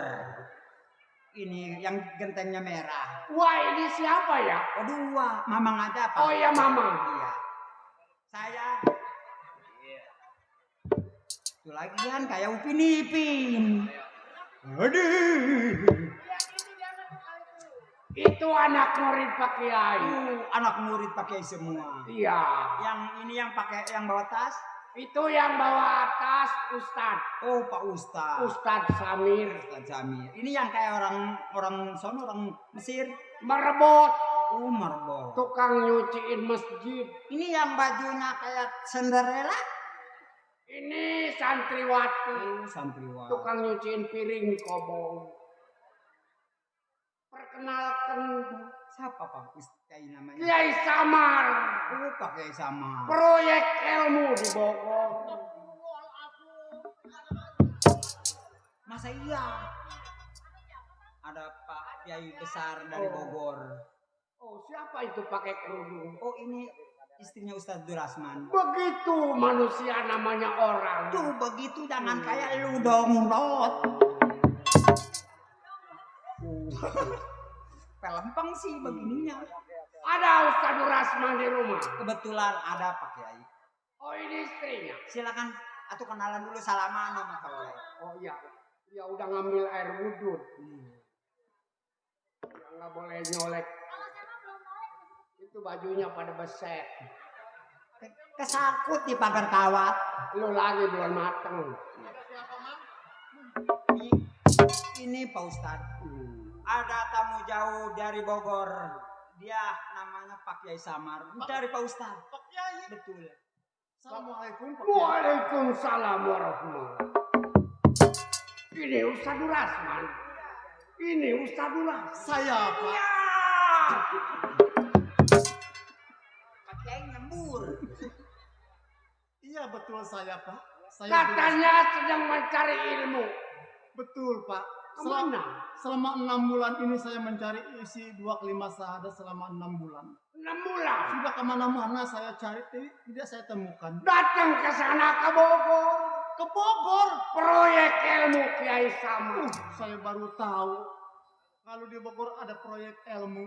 Ini yang gentengnya merah. Wah, ini siapa ya? Oh dua. Mamang aja Pak. Oh iya, Mamang. Iya. Saya. Itu lagi kan kayak Upin Ipin. Aduh. Itu anak murid Pak Kiai. Anak murid pakai semua. Iya. Yang ini yang pakai yang bawa tas. Itu yang bawa tas Ustadz. Oh Pak Ustaz. Ustadz Samir. Ustaz Jamil. Ini yang kayak orang sono orang Mesir. Merebot. Marbot. Tukang nyuciin masjid. Ini yang bajunya kayak Cinderella. Ini santriwati. Santriwati. Tukang nyuciin piring di kobong. Perkenalkan, Siapa Pak Kiai namanya? Kiai Samar. Pakai sama. Proyek ilmu di Bogor. Masa iya? Ada Pak Kiai besar dari Bogor. Oh, siapa itu pakai kerudung? Oh ini istrinya Ustadz Durasman. Begitu manusia namanya orang. Tuh begitu jangan kayak lu dong Rot. Pelempeng sih begininya. Ada Ustadz Durasman di rumah. Kebetulan ada Pak Kiai. Oh, ini istrinya. Silakan atau kenalan dulu salaman sama kalau. Oh iya. Ya udah ngambil air wudhu. Ya nggak boleh nyolek. Itu bajunya pada beset. Kesakut di pagar kawat. Lu lagi belum mateng. Ini Pak Ustadz. Ada tamu jauh dari Bogor. Dia namanya Pak Kiai Samar. Dari Pak Ustadz. Pak Kiai. Betul. Assalamualaikum Pak Kiai. Waalaikumsalam warahmatullahi. Ini Ustadz Durasman. Ini Ustadz Durasman. Saya Pak. Ya. Pak Kiai nyembur. Iya betul saya Pak. Saya Katanya sedang mencari ilmu. betul Pak. Kemana? Selama 6 bulan ini saya mencari isi 2 kelima syahadat selama 6 bulan. 6 bulan. Sudah kemana-mana saya cari, tidak saya temukan. Datang ke sana ke Bogor. Ke Bogor. Proyek ilmu Kiai sama. Saya baru tahu kalau di Bogor ada proyek ilmu.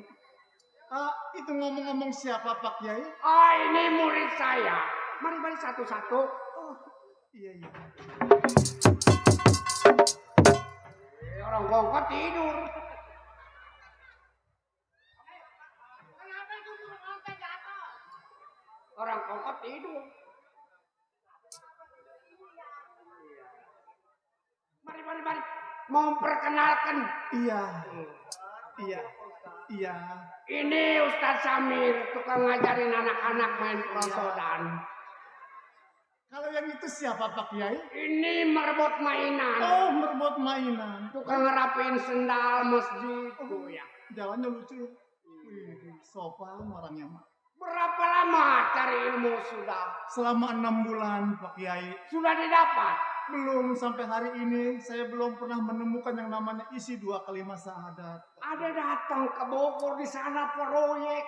Itu ngomong-ngomong siapa Pak Kiai? Ini murid saya. Mari satu-satu. Iya. Orang kongkot tidur. Orang kongkot tidur. Mari. Mau perkenalkan. Iya. Ini Ustadz Samir, tukang ngajarin anak-anak main prosodan. Kalau yang itu siapa Pak Kiai? Ini merebut mainan. Oh, merebut mainan. Tukang ngerapiin sendal masjid. Ya. Jalannya lucu. Wih, sopan orangnya mah. Berapa lama cari ilmu sudah? Selama 6 bulan Pak Kiai. Sudah didapat? Belum sampai hari ini saya belum pernah menemukan yang namanya isi 2 kalimat syahadat. Ada datang ke Bogor di sana proyek.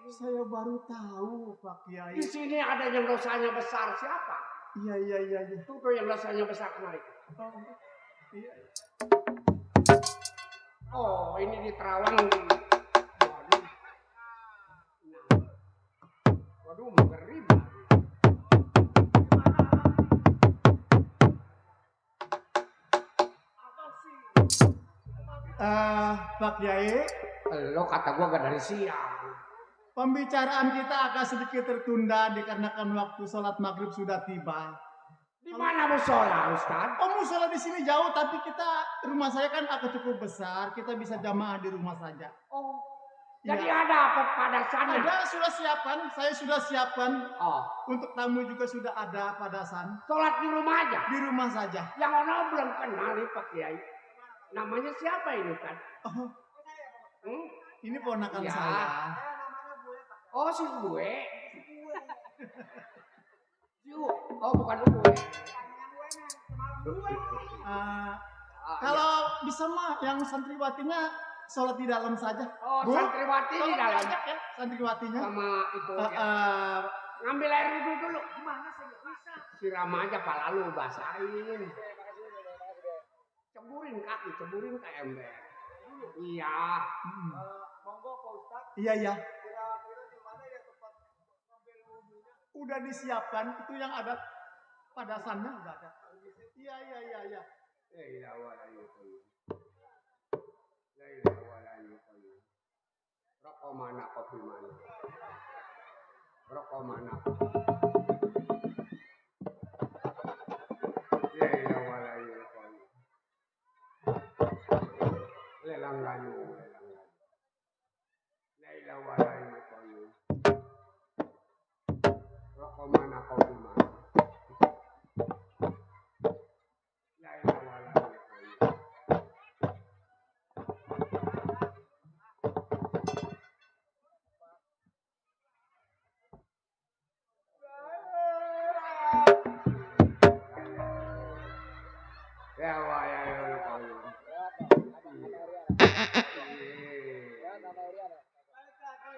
Saya baru tahu Pak Kiai. Di sini ada yang dosanya besar. Siapa? Iya. Tuh yang dosanya besar kemarin. Iya. Oh, ini di Terawang. Waduh, ngeri banget. Pak Kiai, Lo kata gua gak dari siang. pembicaraan kita akan sedikit tertunda dikarenakan waktu sholat maghrib sudah tiba. Di mana musola, Ustaz? Oh, musola di sini jauh, tapi rumah saya kan agak cukup besar, kita bisa jamaah di rumah saja. Oh, Ya. jadi ada apa pada sana? Ada, saya sudah siapkan. Oh, Untuk tamu juga sudah ada padasan. sholat di rumah aja. Di rumah saja. Yang orang belum kenal nih Pak Kiai. Namanya siapa ini kan? Oh, ini ponakan Ya. saya. Oh, si gue. Oh, bukan gue. Kalau bisa mah yang santriwatinya sholat di dalam saja. Oh, Bu, santriwati di tolong dalam. diajak ya santriwatinya. Sama itu ya. Ngambil air wudhu dulu. Gimana sih nggak bisa? Siram aja pala lu, basahin. Ceburin ke ember. Iya. Monggo Pak Ustaz. Iya. Udah disiapkan, itu yang ada padasannya udah ada. Iya. Rokok mana, kopi mana? Rokok mana? Lelang layu. Rokok mana, kopi mana?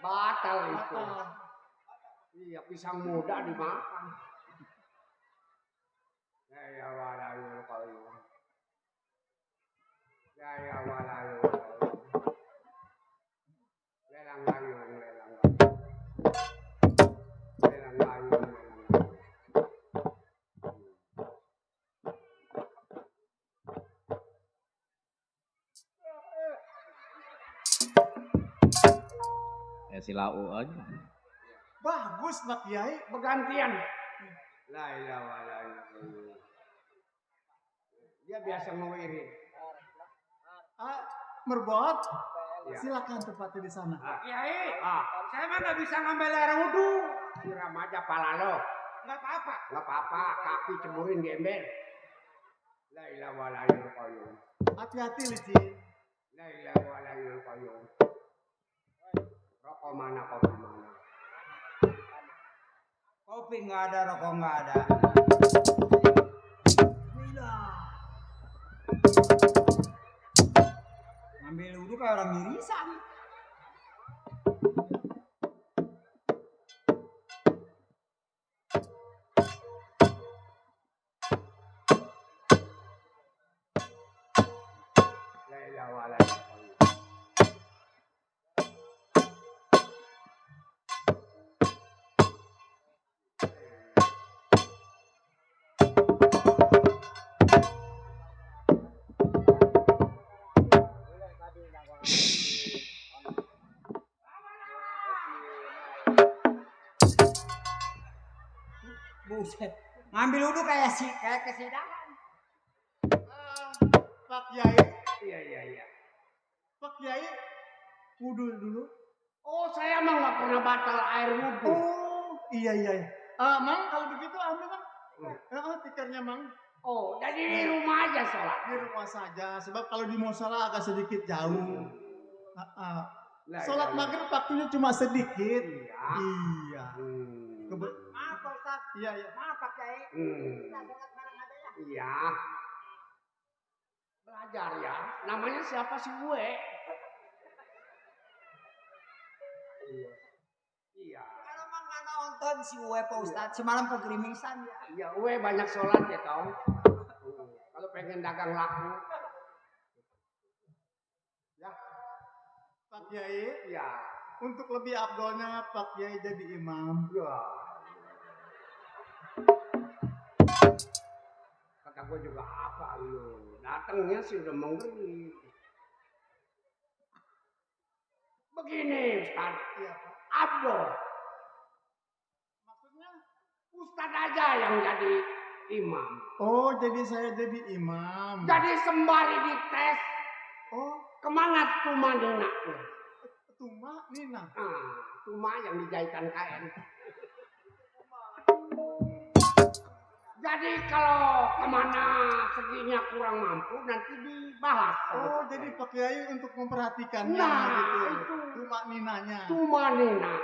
Batal itu. Iya, pisang muda dimakan. Ya walayu. Lelang gayung. Si lau aja. Bagus Pak Kiai. Bergantian. La ilaha illallah. Dia biasa ngewirid. Merbot, Ya. silakan tempatnya di sana. Kiai, saya mah nggak bisa ngambil air wudhu. Siram aja pala lo. Nggak apa-apa. Kaki ceburin di ember. La ilaha illallah. Hati-hati Lici. La ilaha illallah. Rokok mana, kopi mana? Kopi nggak ada, rokok nggak ada. Ngambil wudhu kayak orang mirisan. Buset. Ngambil wudhu kayak kesidangan. Pak Kiai. Iya. Pak Kiai. Wudhu dulu. Oh, saya mah nggak pernah batal air wudhu. Oh, iya. Mang, kalau begitu ambil Mang. Tikernya Mang. Oh, jadi di rumah aja sholat. Di rumah saja, sebab kalau di musola agak sedikit jauh. Sholat maghrib waktunya cuma sedikit. Iya. Maaf Pak Ustaz. Iya. Maaf Pak Kiai. Kita sholat bareng aja ya. Iya. Belajar ya. Namanya siapa sih gue? Iya. Kalau mah nggak nonton si Uwe Pak Ustaz, semalam kegerimisan ya. Iya, gue banyak sholat ya tau. Kalau pengen dagang laku. Ya. Pak Kiai. Iya. Untuk lebih afdolnya Pak Kiai jadi imam. Ya. Kata gue juga apa lu? Datangnya sih udah menggeri. Begini Ustaz. Iya Pak. Abdul. Maksudnya? Ustaz aja yang jadi imam. Oh, jadi saya jadi imam. Jadi sembari dites. Oh, Kemana tumanina? Tuma Nina. Tuma yang dijahitan kain. Jadi kalau kemana seginya kurang mampu nanti dibahas. Oh, jadi Pak Kiai untuk memperhatikannya Nah, gitu. itu. Tuma Ninanya. Tumanina.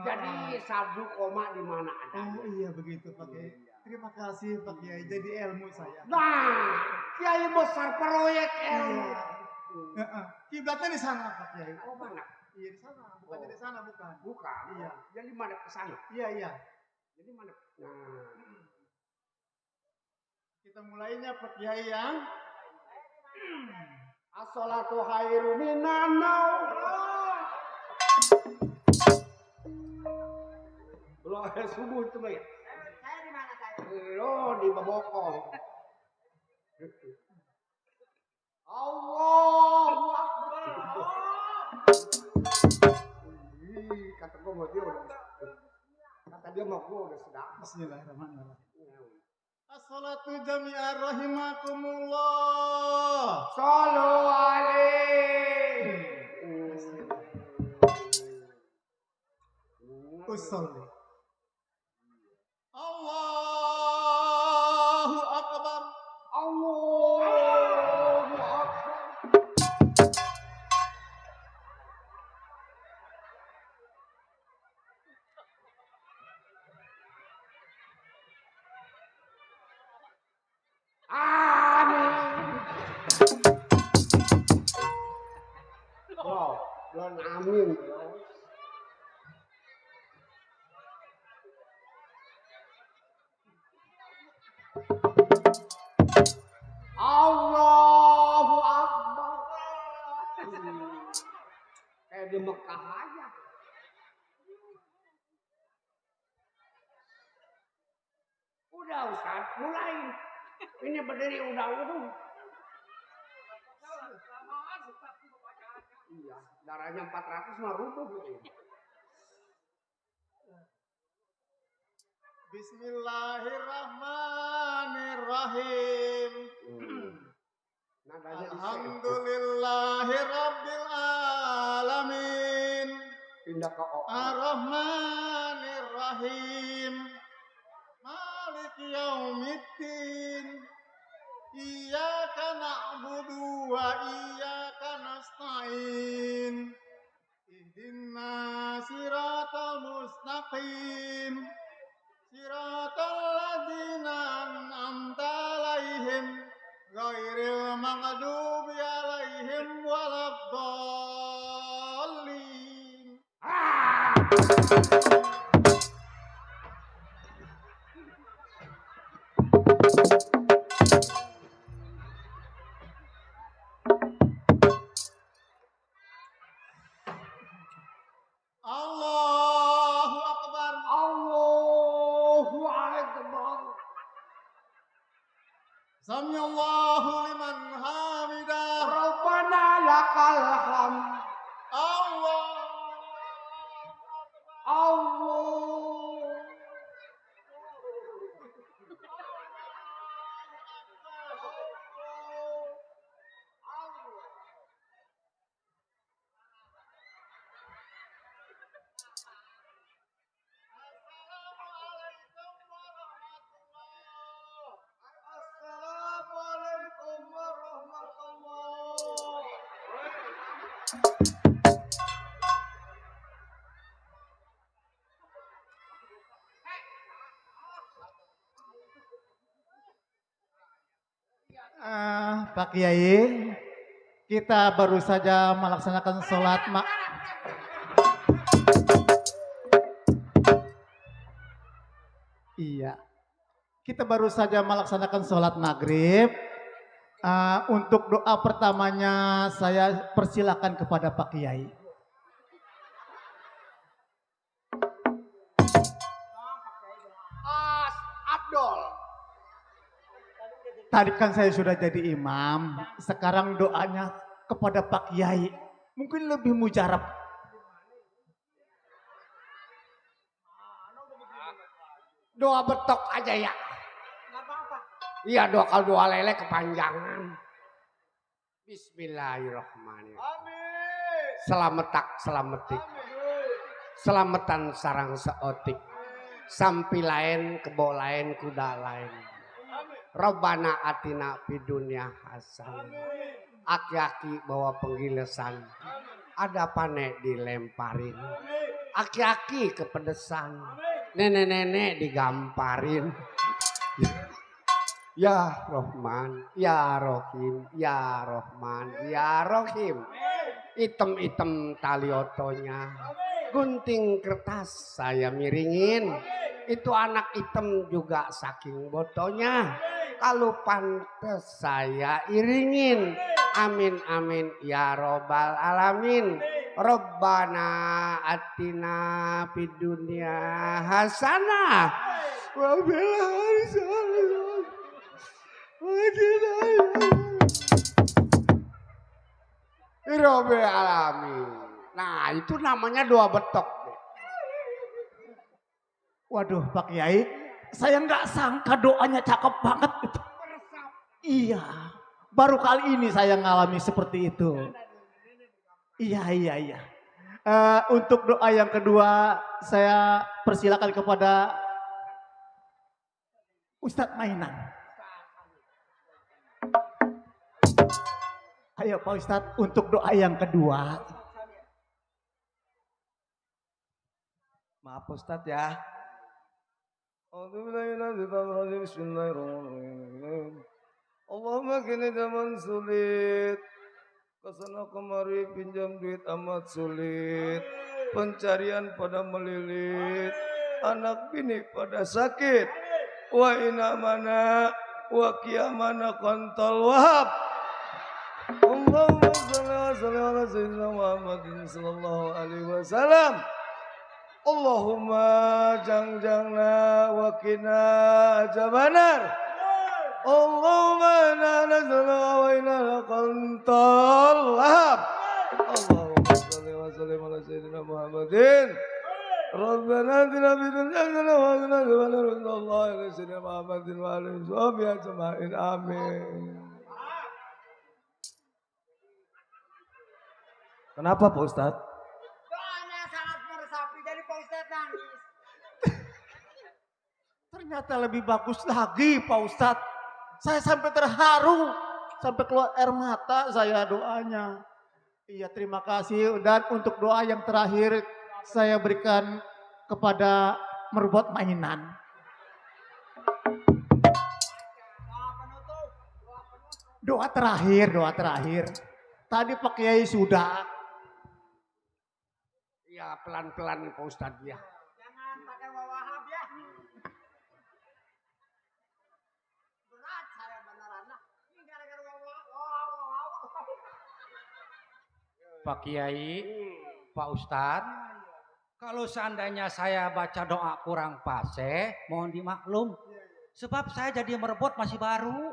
Jadi sadu koma di mana ada. Oh iya begitu Pak Kiai. Terima kasih Pak Kiai, jadi ilmu saya. Nah, Kiai besar proyek ilmu. Kiblatnya di sana Pak Kiai. Oh mana? Iya di sana, bukannya di sana bukan. Bukan. Iya. Jadi mana ke sana? Iya. Jadi mana? Nah. Kita mulainya Pak Kiai ya. As-salatu khairu minan naum. Belum subuh itu ya. Saya di mana saya? Lo di Babokong. Allahu Akbar. Kata gue mau dia udah. Kata dia mau gue udah sedap. Bismillahirrahmanirrahim. As-salatu jami'an rahimakumullah. Sallu alaihi. Usolli. Allahu Akbar. Allahu Akbar. Amin. Bro, belum amin bro. Allahu Akbar. Kayak di Mekah aja. Udah Ustaz, mulai. Ini berdiri udah. Iya, darahnya 400 mah rubuh gitu. Bismillahirrahmanirrahim. Nadanya Alhamdulillahirabbil alamin. pindah ke O. Ar-Rahmanir-Rahim. Maliki yaumiddin. Iyyaka na'budu wa iyyaka nasta'in. Ihdinas siratal mustaqim. Siratal ladzina an'amta 'alaihim ghairil maghdubi 'alaihim waladdallin. Allahu Akbar. Allahu Akbar. Samiallahu liman hamidah. Rabbana lakal hamd. Allah. Allah. Pak Kiai, kita baru saja melaksanakan sholat Iya, kita baru saja melaksanakan sholat maghrib. Untuk doa pertamanya saya persilakan kepada Pak Kiai. Abdul. Tadi kan saya sudah jadi imam, sekarang doanya kepada Pak Kiai. Mungkin lebih mujarab. Doa betok aja ya. Iya doa kalau doa lele kepanjangan. Bismillahirrahmanirrahim. Amin. Selametak selametik. Selamatan sarang seotik. Sampi lain kebo lain kuda lain. Robbana atina fid dunya hasanah. Aki-aki bawa penggilesan. Ada pane dilemparin. Aki-aki kepedesan. Nenek-nenek digamparin. Ya Rahman, Ya Rahim, Ya Rahman, Ya Rahim. Item-item tali otonya. Gunting kertas saya miringin. Itu anak item juga saking botonya. Kalau pantes saya iringin. Amin amin ya robbal alamin. Robbana atina fid dunya hasanah wa fil akhirati Rabbil alamin. Nah itu namanya doa betok. Waduh Pak Kiai, saya nggak sangka doanya cakep banget. Iya, baru kali ini saya ngalami seperti itu. Iya. Untuk doa yang kedua, saya persilakan kepada Ustadz Mainan. Ayo Pak Ustadz, untuk doa yang kedua. Maaf Ustadz ya. Bismillahirrahmanirrahim. Allahumma kini zaman sulit. Kesana kemari pinjam duit amat sulit. Pencarian pada melilit. Anak bini pada sakit. Wa ina mana. Wa kiamana kontol wahab. Allahumma salli ala sayyidina Muhammadin sallallahu alaihi wasallam. Allahumma jangjangna wa qina azabannar. Allahumma inna nas'aluka wa inna laqantal wahab. Allahumma shalli wa sallim ala sayyidina Muhammadin. Rabbana atina fid dunya hasanah wa qina adzabannar. Sallallahu alaihi sayyidina Muhammadin wa alihi washabihi ajma'in. Amin. Kenapa Pak Ustadz? Doanya sangat meresapi dari Pak Ustadz nangis. Ternyata lebih bagus lagi Pak Ustadz. Saya sampai terharu, sampai keluar air mata saya doanya. Iya terima kasih. Dan untuk doa yang terakhir saya berikan kepada Merbot Mainan. Doa terakhir. Tadi Pak Kiai sudah. Ya pelan-pelan Pak Ustadz ya. Jangan pakai wahab ya. Berat saya beneran. Ini gara-gara wahab. Pak Kiai, Pak Ustadz, kalau seandainya saya baca doa kurang fase, mohon dimaklum. Sebab saya jadi merebut masih baru.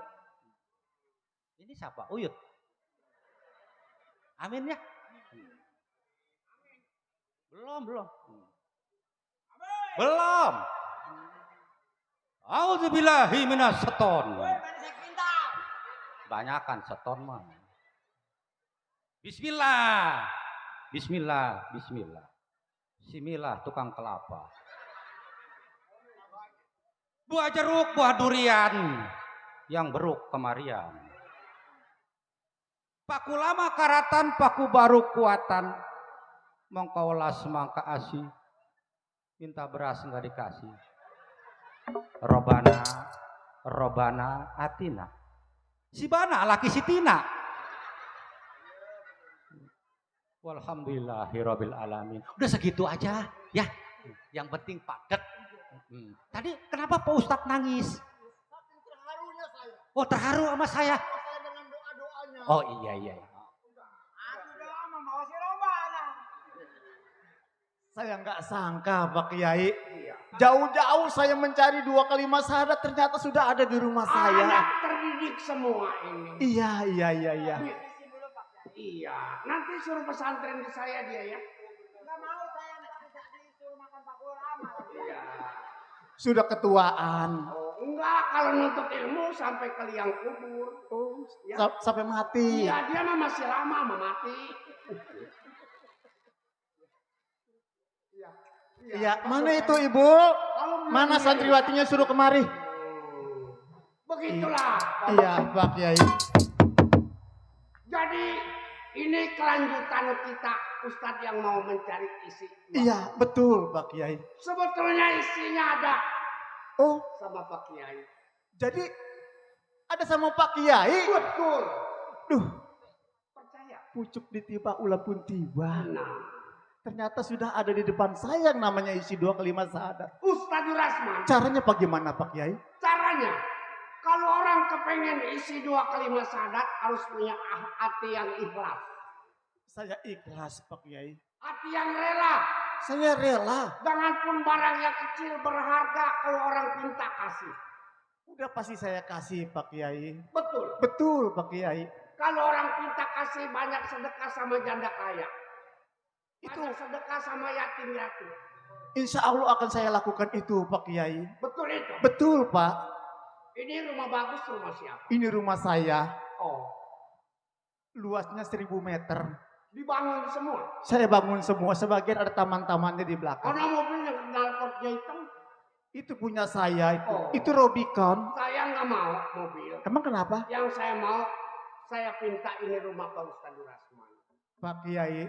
Ini siapa? Uyut. Amin ya. Belum. A'udzubillahi minasyaiton. Banyakan seton mah. Bismillah. Bismillah tukang kelapa. Buah jeruk, buah durian yang beruk kemarian. Paku lama karatan, paku baru kuatan. Mengkaulas mangka asih. Minta beras nggak dikasih. Robana, Robana Atina. Si Bana laki si Tina. Walhamdulillahirabbil alamin. Udah segitu aja ya. Yang penting padet. Tadi kenapa Pak Ustadz nangis? Terharunya saya. Oh terharu sama saya. Saya dengan doa-doanya. Oh iya. Saya nggak sangka Pak Kiai. Jauh-jauh saya mencari 2 kalimat syahadat ternyata sudah ada di rumah saya. Anak terdidik semua ini. Iya. Iya, nanti suruh pesantren ke saya dia ya. Enggak mau saya disuruh makan Pak Lama. Iya. Sudah ketuaan. Oh, enggak, kalau nuntut ilmu sampai ke liang kubur. Oh, ya. Sampai mati. Iya, dia mah masih lama mati. Iya, mana itu Ibu? Mana santriwatinya suruh kemari? Begitulah. Iya, Pak Kiai. Jadi ini kelanjutan kita Ustadz yang mau mencari isi. Iya, betul Pak Kiai. Sebetulnya isinya ada. Oh, sama Pak Kiai. jadi ada sama Pak Kiai? Betul. Duh, Percaya. pucuk ditiba ulah pun tiba. Nah. Ternyata sudah ada di depan saya yang namanya isi 2 kalimat syahadat. Ustadz DURASMAN. Caranya bagaimana Pak Kiai? Caranya, kalau orang kepengen isi 2 kalimat syahadat harus punya hati yang ikhlas. Saya ikhlas Pak Kiai. Hati yang rela. Saya rela. Janganpun barang yang kecil berharga kalau orang minta kasih. Udah pasti saya kasih Pak Kiai. Betul. Betul Pak Kiai. Kalau orang minta kasih banyak sedekah sama janda kaya. Itu Banyak sedekah sama yatim piatu. insya Allah akan saya lakukan itu Pak Kiai. Betul itu. Betul Pak. Ini rumah bagus, rumah siapa? Ini rumah saya. Oh. Luasnya 1000 meter. Dibangun semua. Saya bangun semua. Sebagian ada taman-tamannya di belakang. Karena mobil yang knalpotnya hitam. Itu punya saya itu. Oh. Itu Robicon. Saya nggak mau mobil. Emang kenapa? Yang saya mau, saya minta ini rumah Pak Ustadz DURASMAN. Pak Kiai.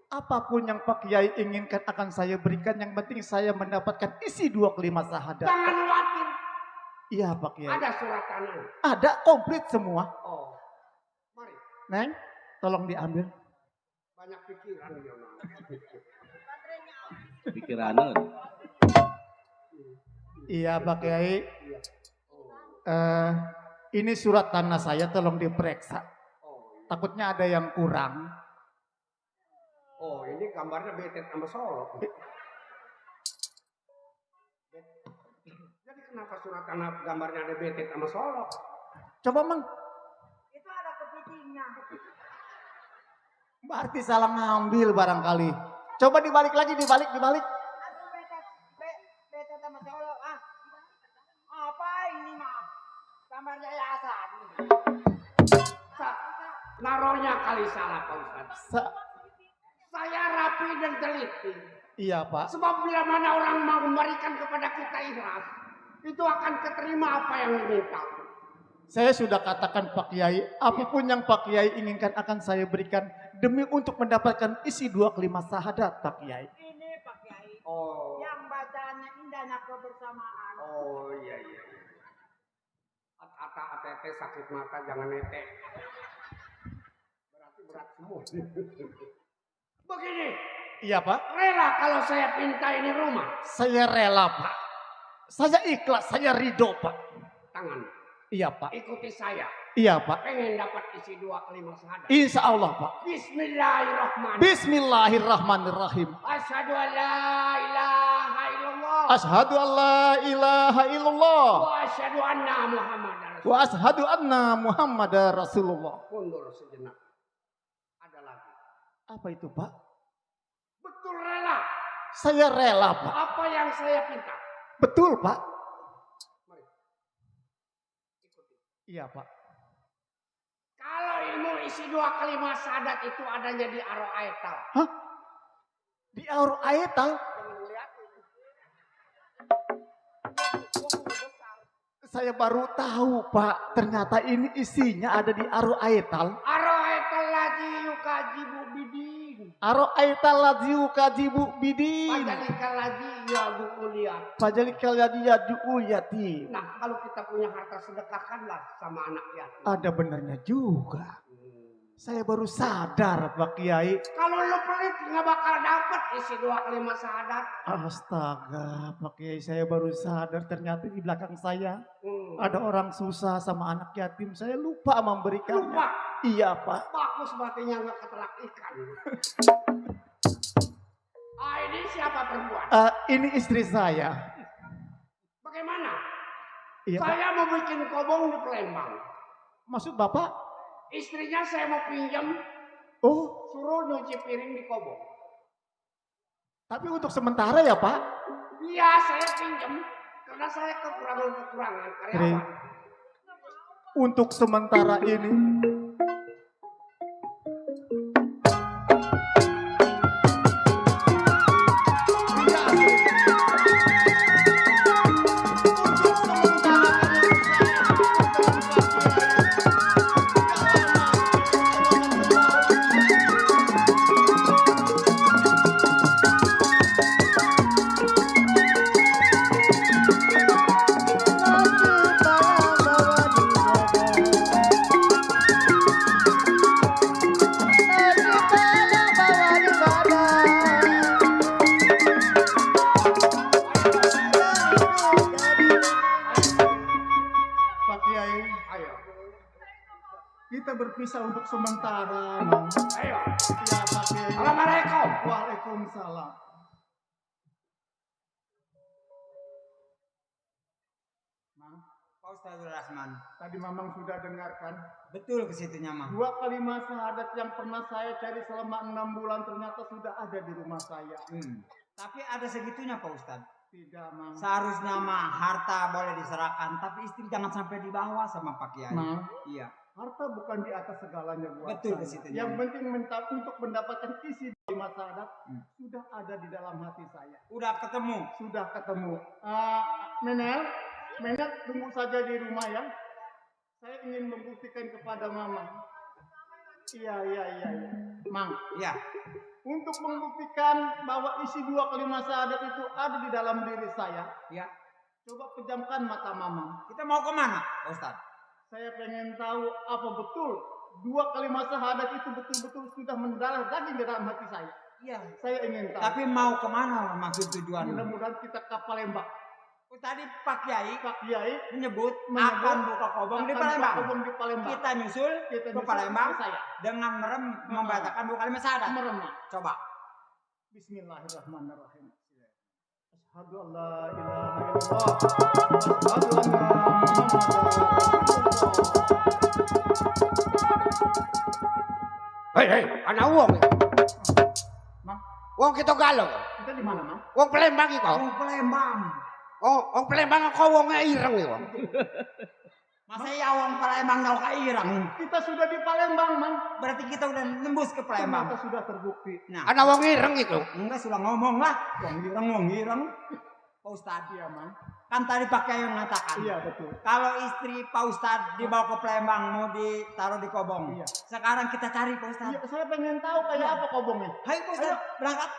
Apapun yang Pak Kiai inginkan akan saya berikan. Yang penting saya mendapatkan isi 2 kalimat syahadat. Jangan khawatir. Iya Pak Kiai. Ada surat tanah. Ada komplit semua. Oh. Mari. Neng, tolong diambil. Banyak pikiran dia. Pikirannya. Iya Pak Kiai. Ini surat tanah saya, tolong diperiksa. Takutnya ada yang kurang. Oh, ini gambarnya betet sama Solo. Jadi kenapa surat tanah gambarnya ada betet sama Solo? Coba Mang. Itu ada kepitingnya. Berarti salah ngambil barangkali. Coba dibalik lagi, dibalik. Aduh betet sama Solo. Apa ini mah? Gambarnya yayasan. Naronya kali salah Pak Ustadz. Saya rapi dan teliti. Iya Pak. Sebab bila mana orang mau memberikan kepada kita ikhlas, itu akan keterima apa yang diminta. Saya sudah katakan Pak Kiai, apapun yang Pak Kiai inginkan akan saya berikan demi untuk mendapatkan isi 2 kalimat syahadat Pak Kiai. Ini Pak Kiai. Oh. Yang bacaannya indahnya kebersamaan. Oh iya. Kata ATT sakit mata jangan nete. Berarti berat semua. Begini. Iya Pak. Rela kalau saya pinta ini rumah. Saya rela Pak. Saya ikhlas, saya ridho Pak. Tangan. Iya Pak. Ikuti saya. Iya Pak. Pengen dapat isi 2 kalimat syahadat. Insya Allah Pak. Bismillahirrahmanirrahim. Bismillahirrahmanirrahim. Asyhadu an la ilaha illallah. Asyhadu an la ilaha illallah. Wa asyhadu anna Muhammadar Rasulullah. Wa asyhadu anna Muhammadar Rasulullah. Mundur sejenak. Ada lagi. Apa itu Pak? Betul rela. Saya rela Pak. Apa yang saya pinta. Betul Pak. Mari. Ikuti. Iya Pak. Kalau ilmu isi 2 kalimat syahadat itu adanya di Aro'aital. Hah? Di Aro'aital? Saya baru tahu Pak. Ternyata ini isinya ada di Aro'aital. Aro'aital Aro aital ladziu kajibu bidin. Pajalikal lagi ya bu kuliah. Fajalikal yadi yadu yati. Nah kalau kita punya harta sedekahkanlah sama anak yatim. Ada benernya juga. Saya baru sadar Pak Kiai. Kalau lu pelit nggak bakal dapet isi 2 kalimat syahadat. Astaga, Pak Kiai, saya baru sadar ternyata di belakang saya ada orang susah sama anak yatim. Saya lupa memberikannya. Lupa? Iya Pak. Bagus matinya nggak keterak ikan. Ini siapa perempuan? Ini istri saya. Bagaimana? Iya Pak. Saya mau bikin kobong di Palembang. Maksud Bapak? Istrinya saya mau pinjam. Oh, Suruh nyuci piring di kobong. tapi untuk sementara ya Pak? Iya saya pinjam. Karena saya kekurangan karyawan. Untuk sementara ini. Kita berpisah untuk sementara, Mang. Ayo. Ya, Pak Kiai. Assalamualaikum. Waalaikumsalam. Mang, Pak Ustadz DURASMAN. tadi Mamang sudah dengarkan. Betul ke situnya, Mang. 2 kalimat syahadat yang pernah saya cari selama 6 bulan ternyata sudah ada di rumah saya. Tapi ada segitunya Pak Ustadz. Tidak, Mang. Seharusnya mah harta boleh diserahkan, tapi istri jangan sampai dibawa sama Pak Kiai. Mang, Iya. harta bukan di atas segalanya buat Betul ke saya. situ. Yang penting untuk mendapatkan isi kalimat syahadat sudah ada di dalam hati saya. Udah ketemu. Sudah ketemu. Menel tunggu saja di rumah ya. Saya ingin membuktikan kepada Mama. Iya. Mang. Iya. Untuk membuktikan bahwa isi 2 kalimat syahadat itu ada di dalam diri saya. Iya. Coba pejamkan mata Mama. Kita mau kemana, Pak Ustadz? Saya pengen tahu apa betul 2 kalimat syahadat itu betul-betul sudah mendarah daging di dalam hati saya. Iya. Saya ingin tahu. Tapi mau kemana maksud tujuan? Mudah-mudahan kita ke Palembang. Oh, tadi Pak Kiai menyebut akan buka kobong di Palembang. Di Palembang. Kita nyusul ke Palembang saya. dengan membacakan 2 kalimat syahadat. Merem. Coba. Bismillahirrahmanirrahim. Asyhadu an la ilaha illallah. Asyhadu anna Muhammadar. Hei, anak uang. Mang, Uang kita galau. kita di mana, Mang? Uang Palembang itu. Mau Palembang. Uang Palembang kau uangnya ireng itu. Masa ya uang Palembang jauh ke Irang? Kita sudah di Palembang, Mang. Berarti kita udah nembus ke Palembang. Ternyata sudah terbukti. Nah, Anak uang ireng itu. enggak sudah ngomong lah. Wong Irang. Pak Ustadz. Iya, Mang. Kan tadi Pak Kiai yang mengatakan. Iya, betul. Kalau istri Pak Ustadz dibawa ke Palembang mau ditaruh di kobong. Iya. Sekarang kita cari Pak Ustadz. Iya, saya pengen tahu kayak apa kobongnya. Hai Pak Ustadz, berangkat.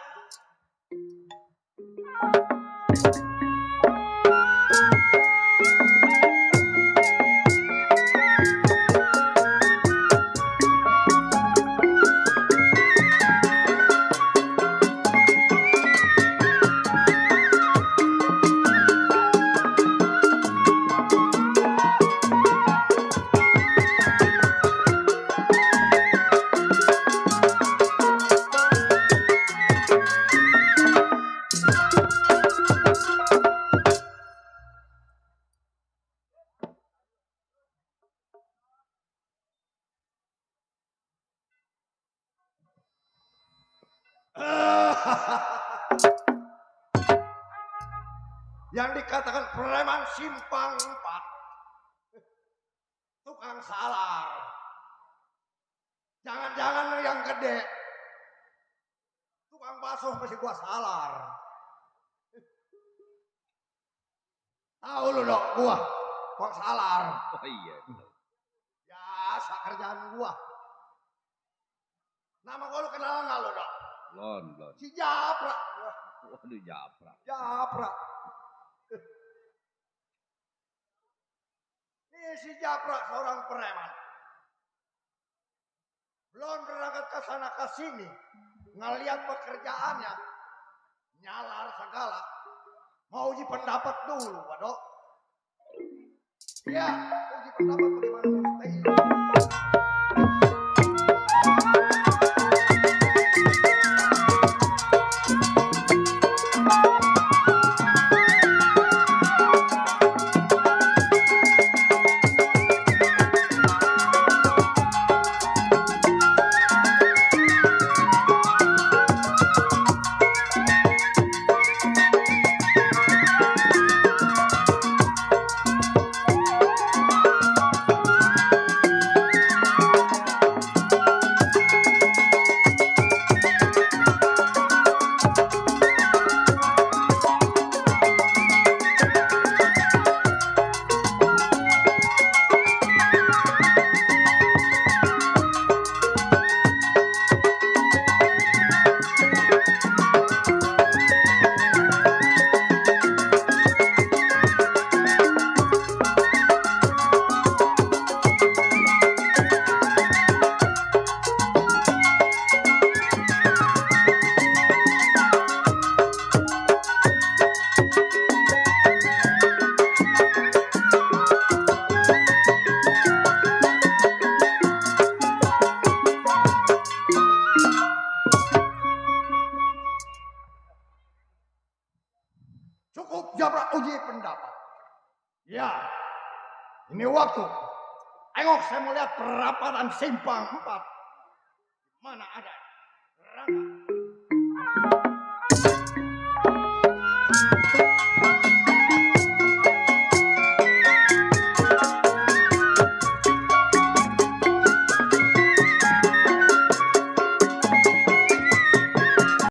Yang dikatakan preman simpang 4. Tukang salar. Jangan-jangan yang gede. Tukang basuh masih gua salar. Tahu lu dok gua. Tukang salar. Oh iya. Biasa kerjaan gua. Nama gua lu kenal nggak lu dok? Blon. Si Japra. Waduh, japrak. Japra. Ini si Japra seorang preman. Belum berangkat ke sana ke sini. Ngeliat pekerjaannya. Nyalar segala. Mau uji pendapat dulu, Waduh. Ya, uji pendapat bagaimana mustahil. Cukup Japra uji pendapat. Ya, ini waktu. Engok saya mau lihat perapatan simpang 4. Mana ada? Rangga.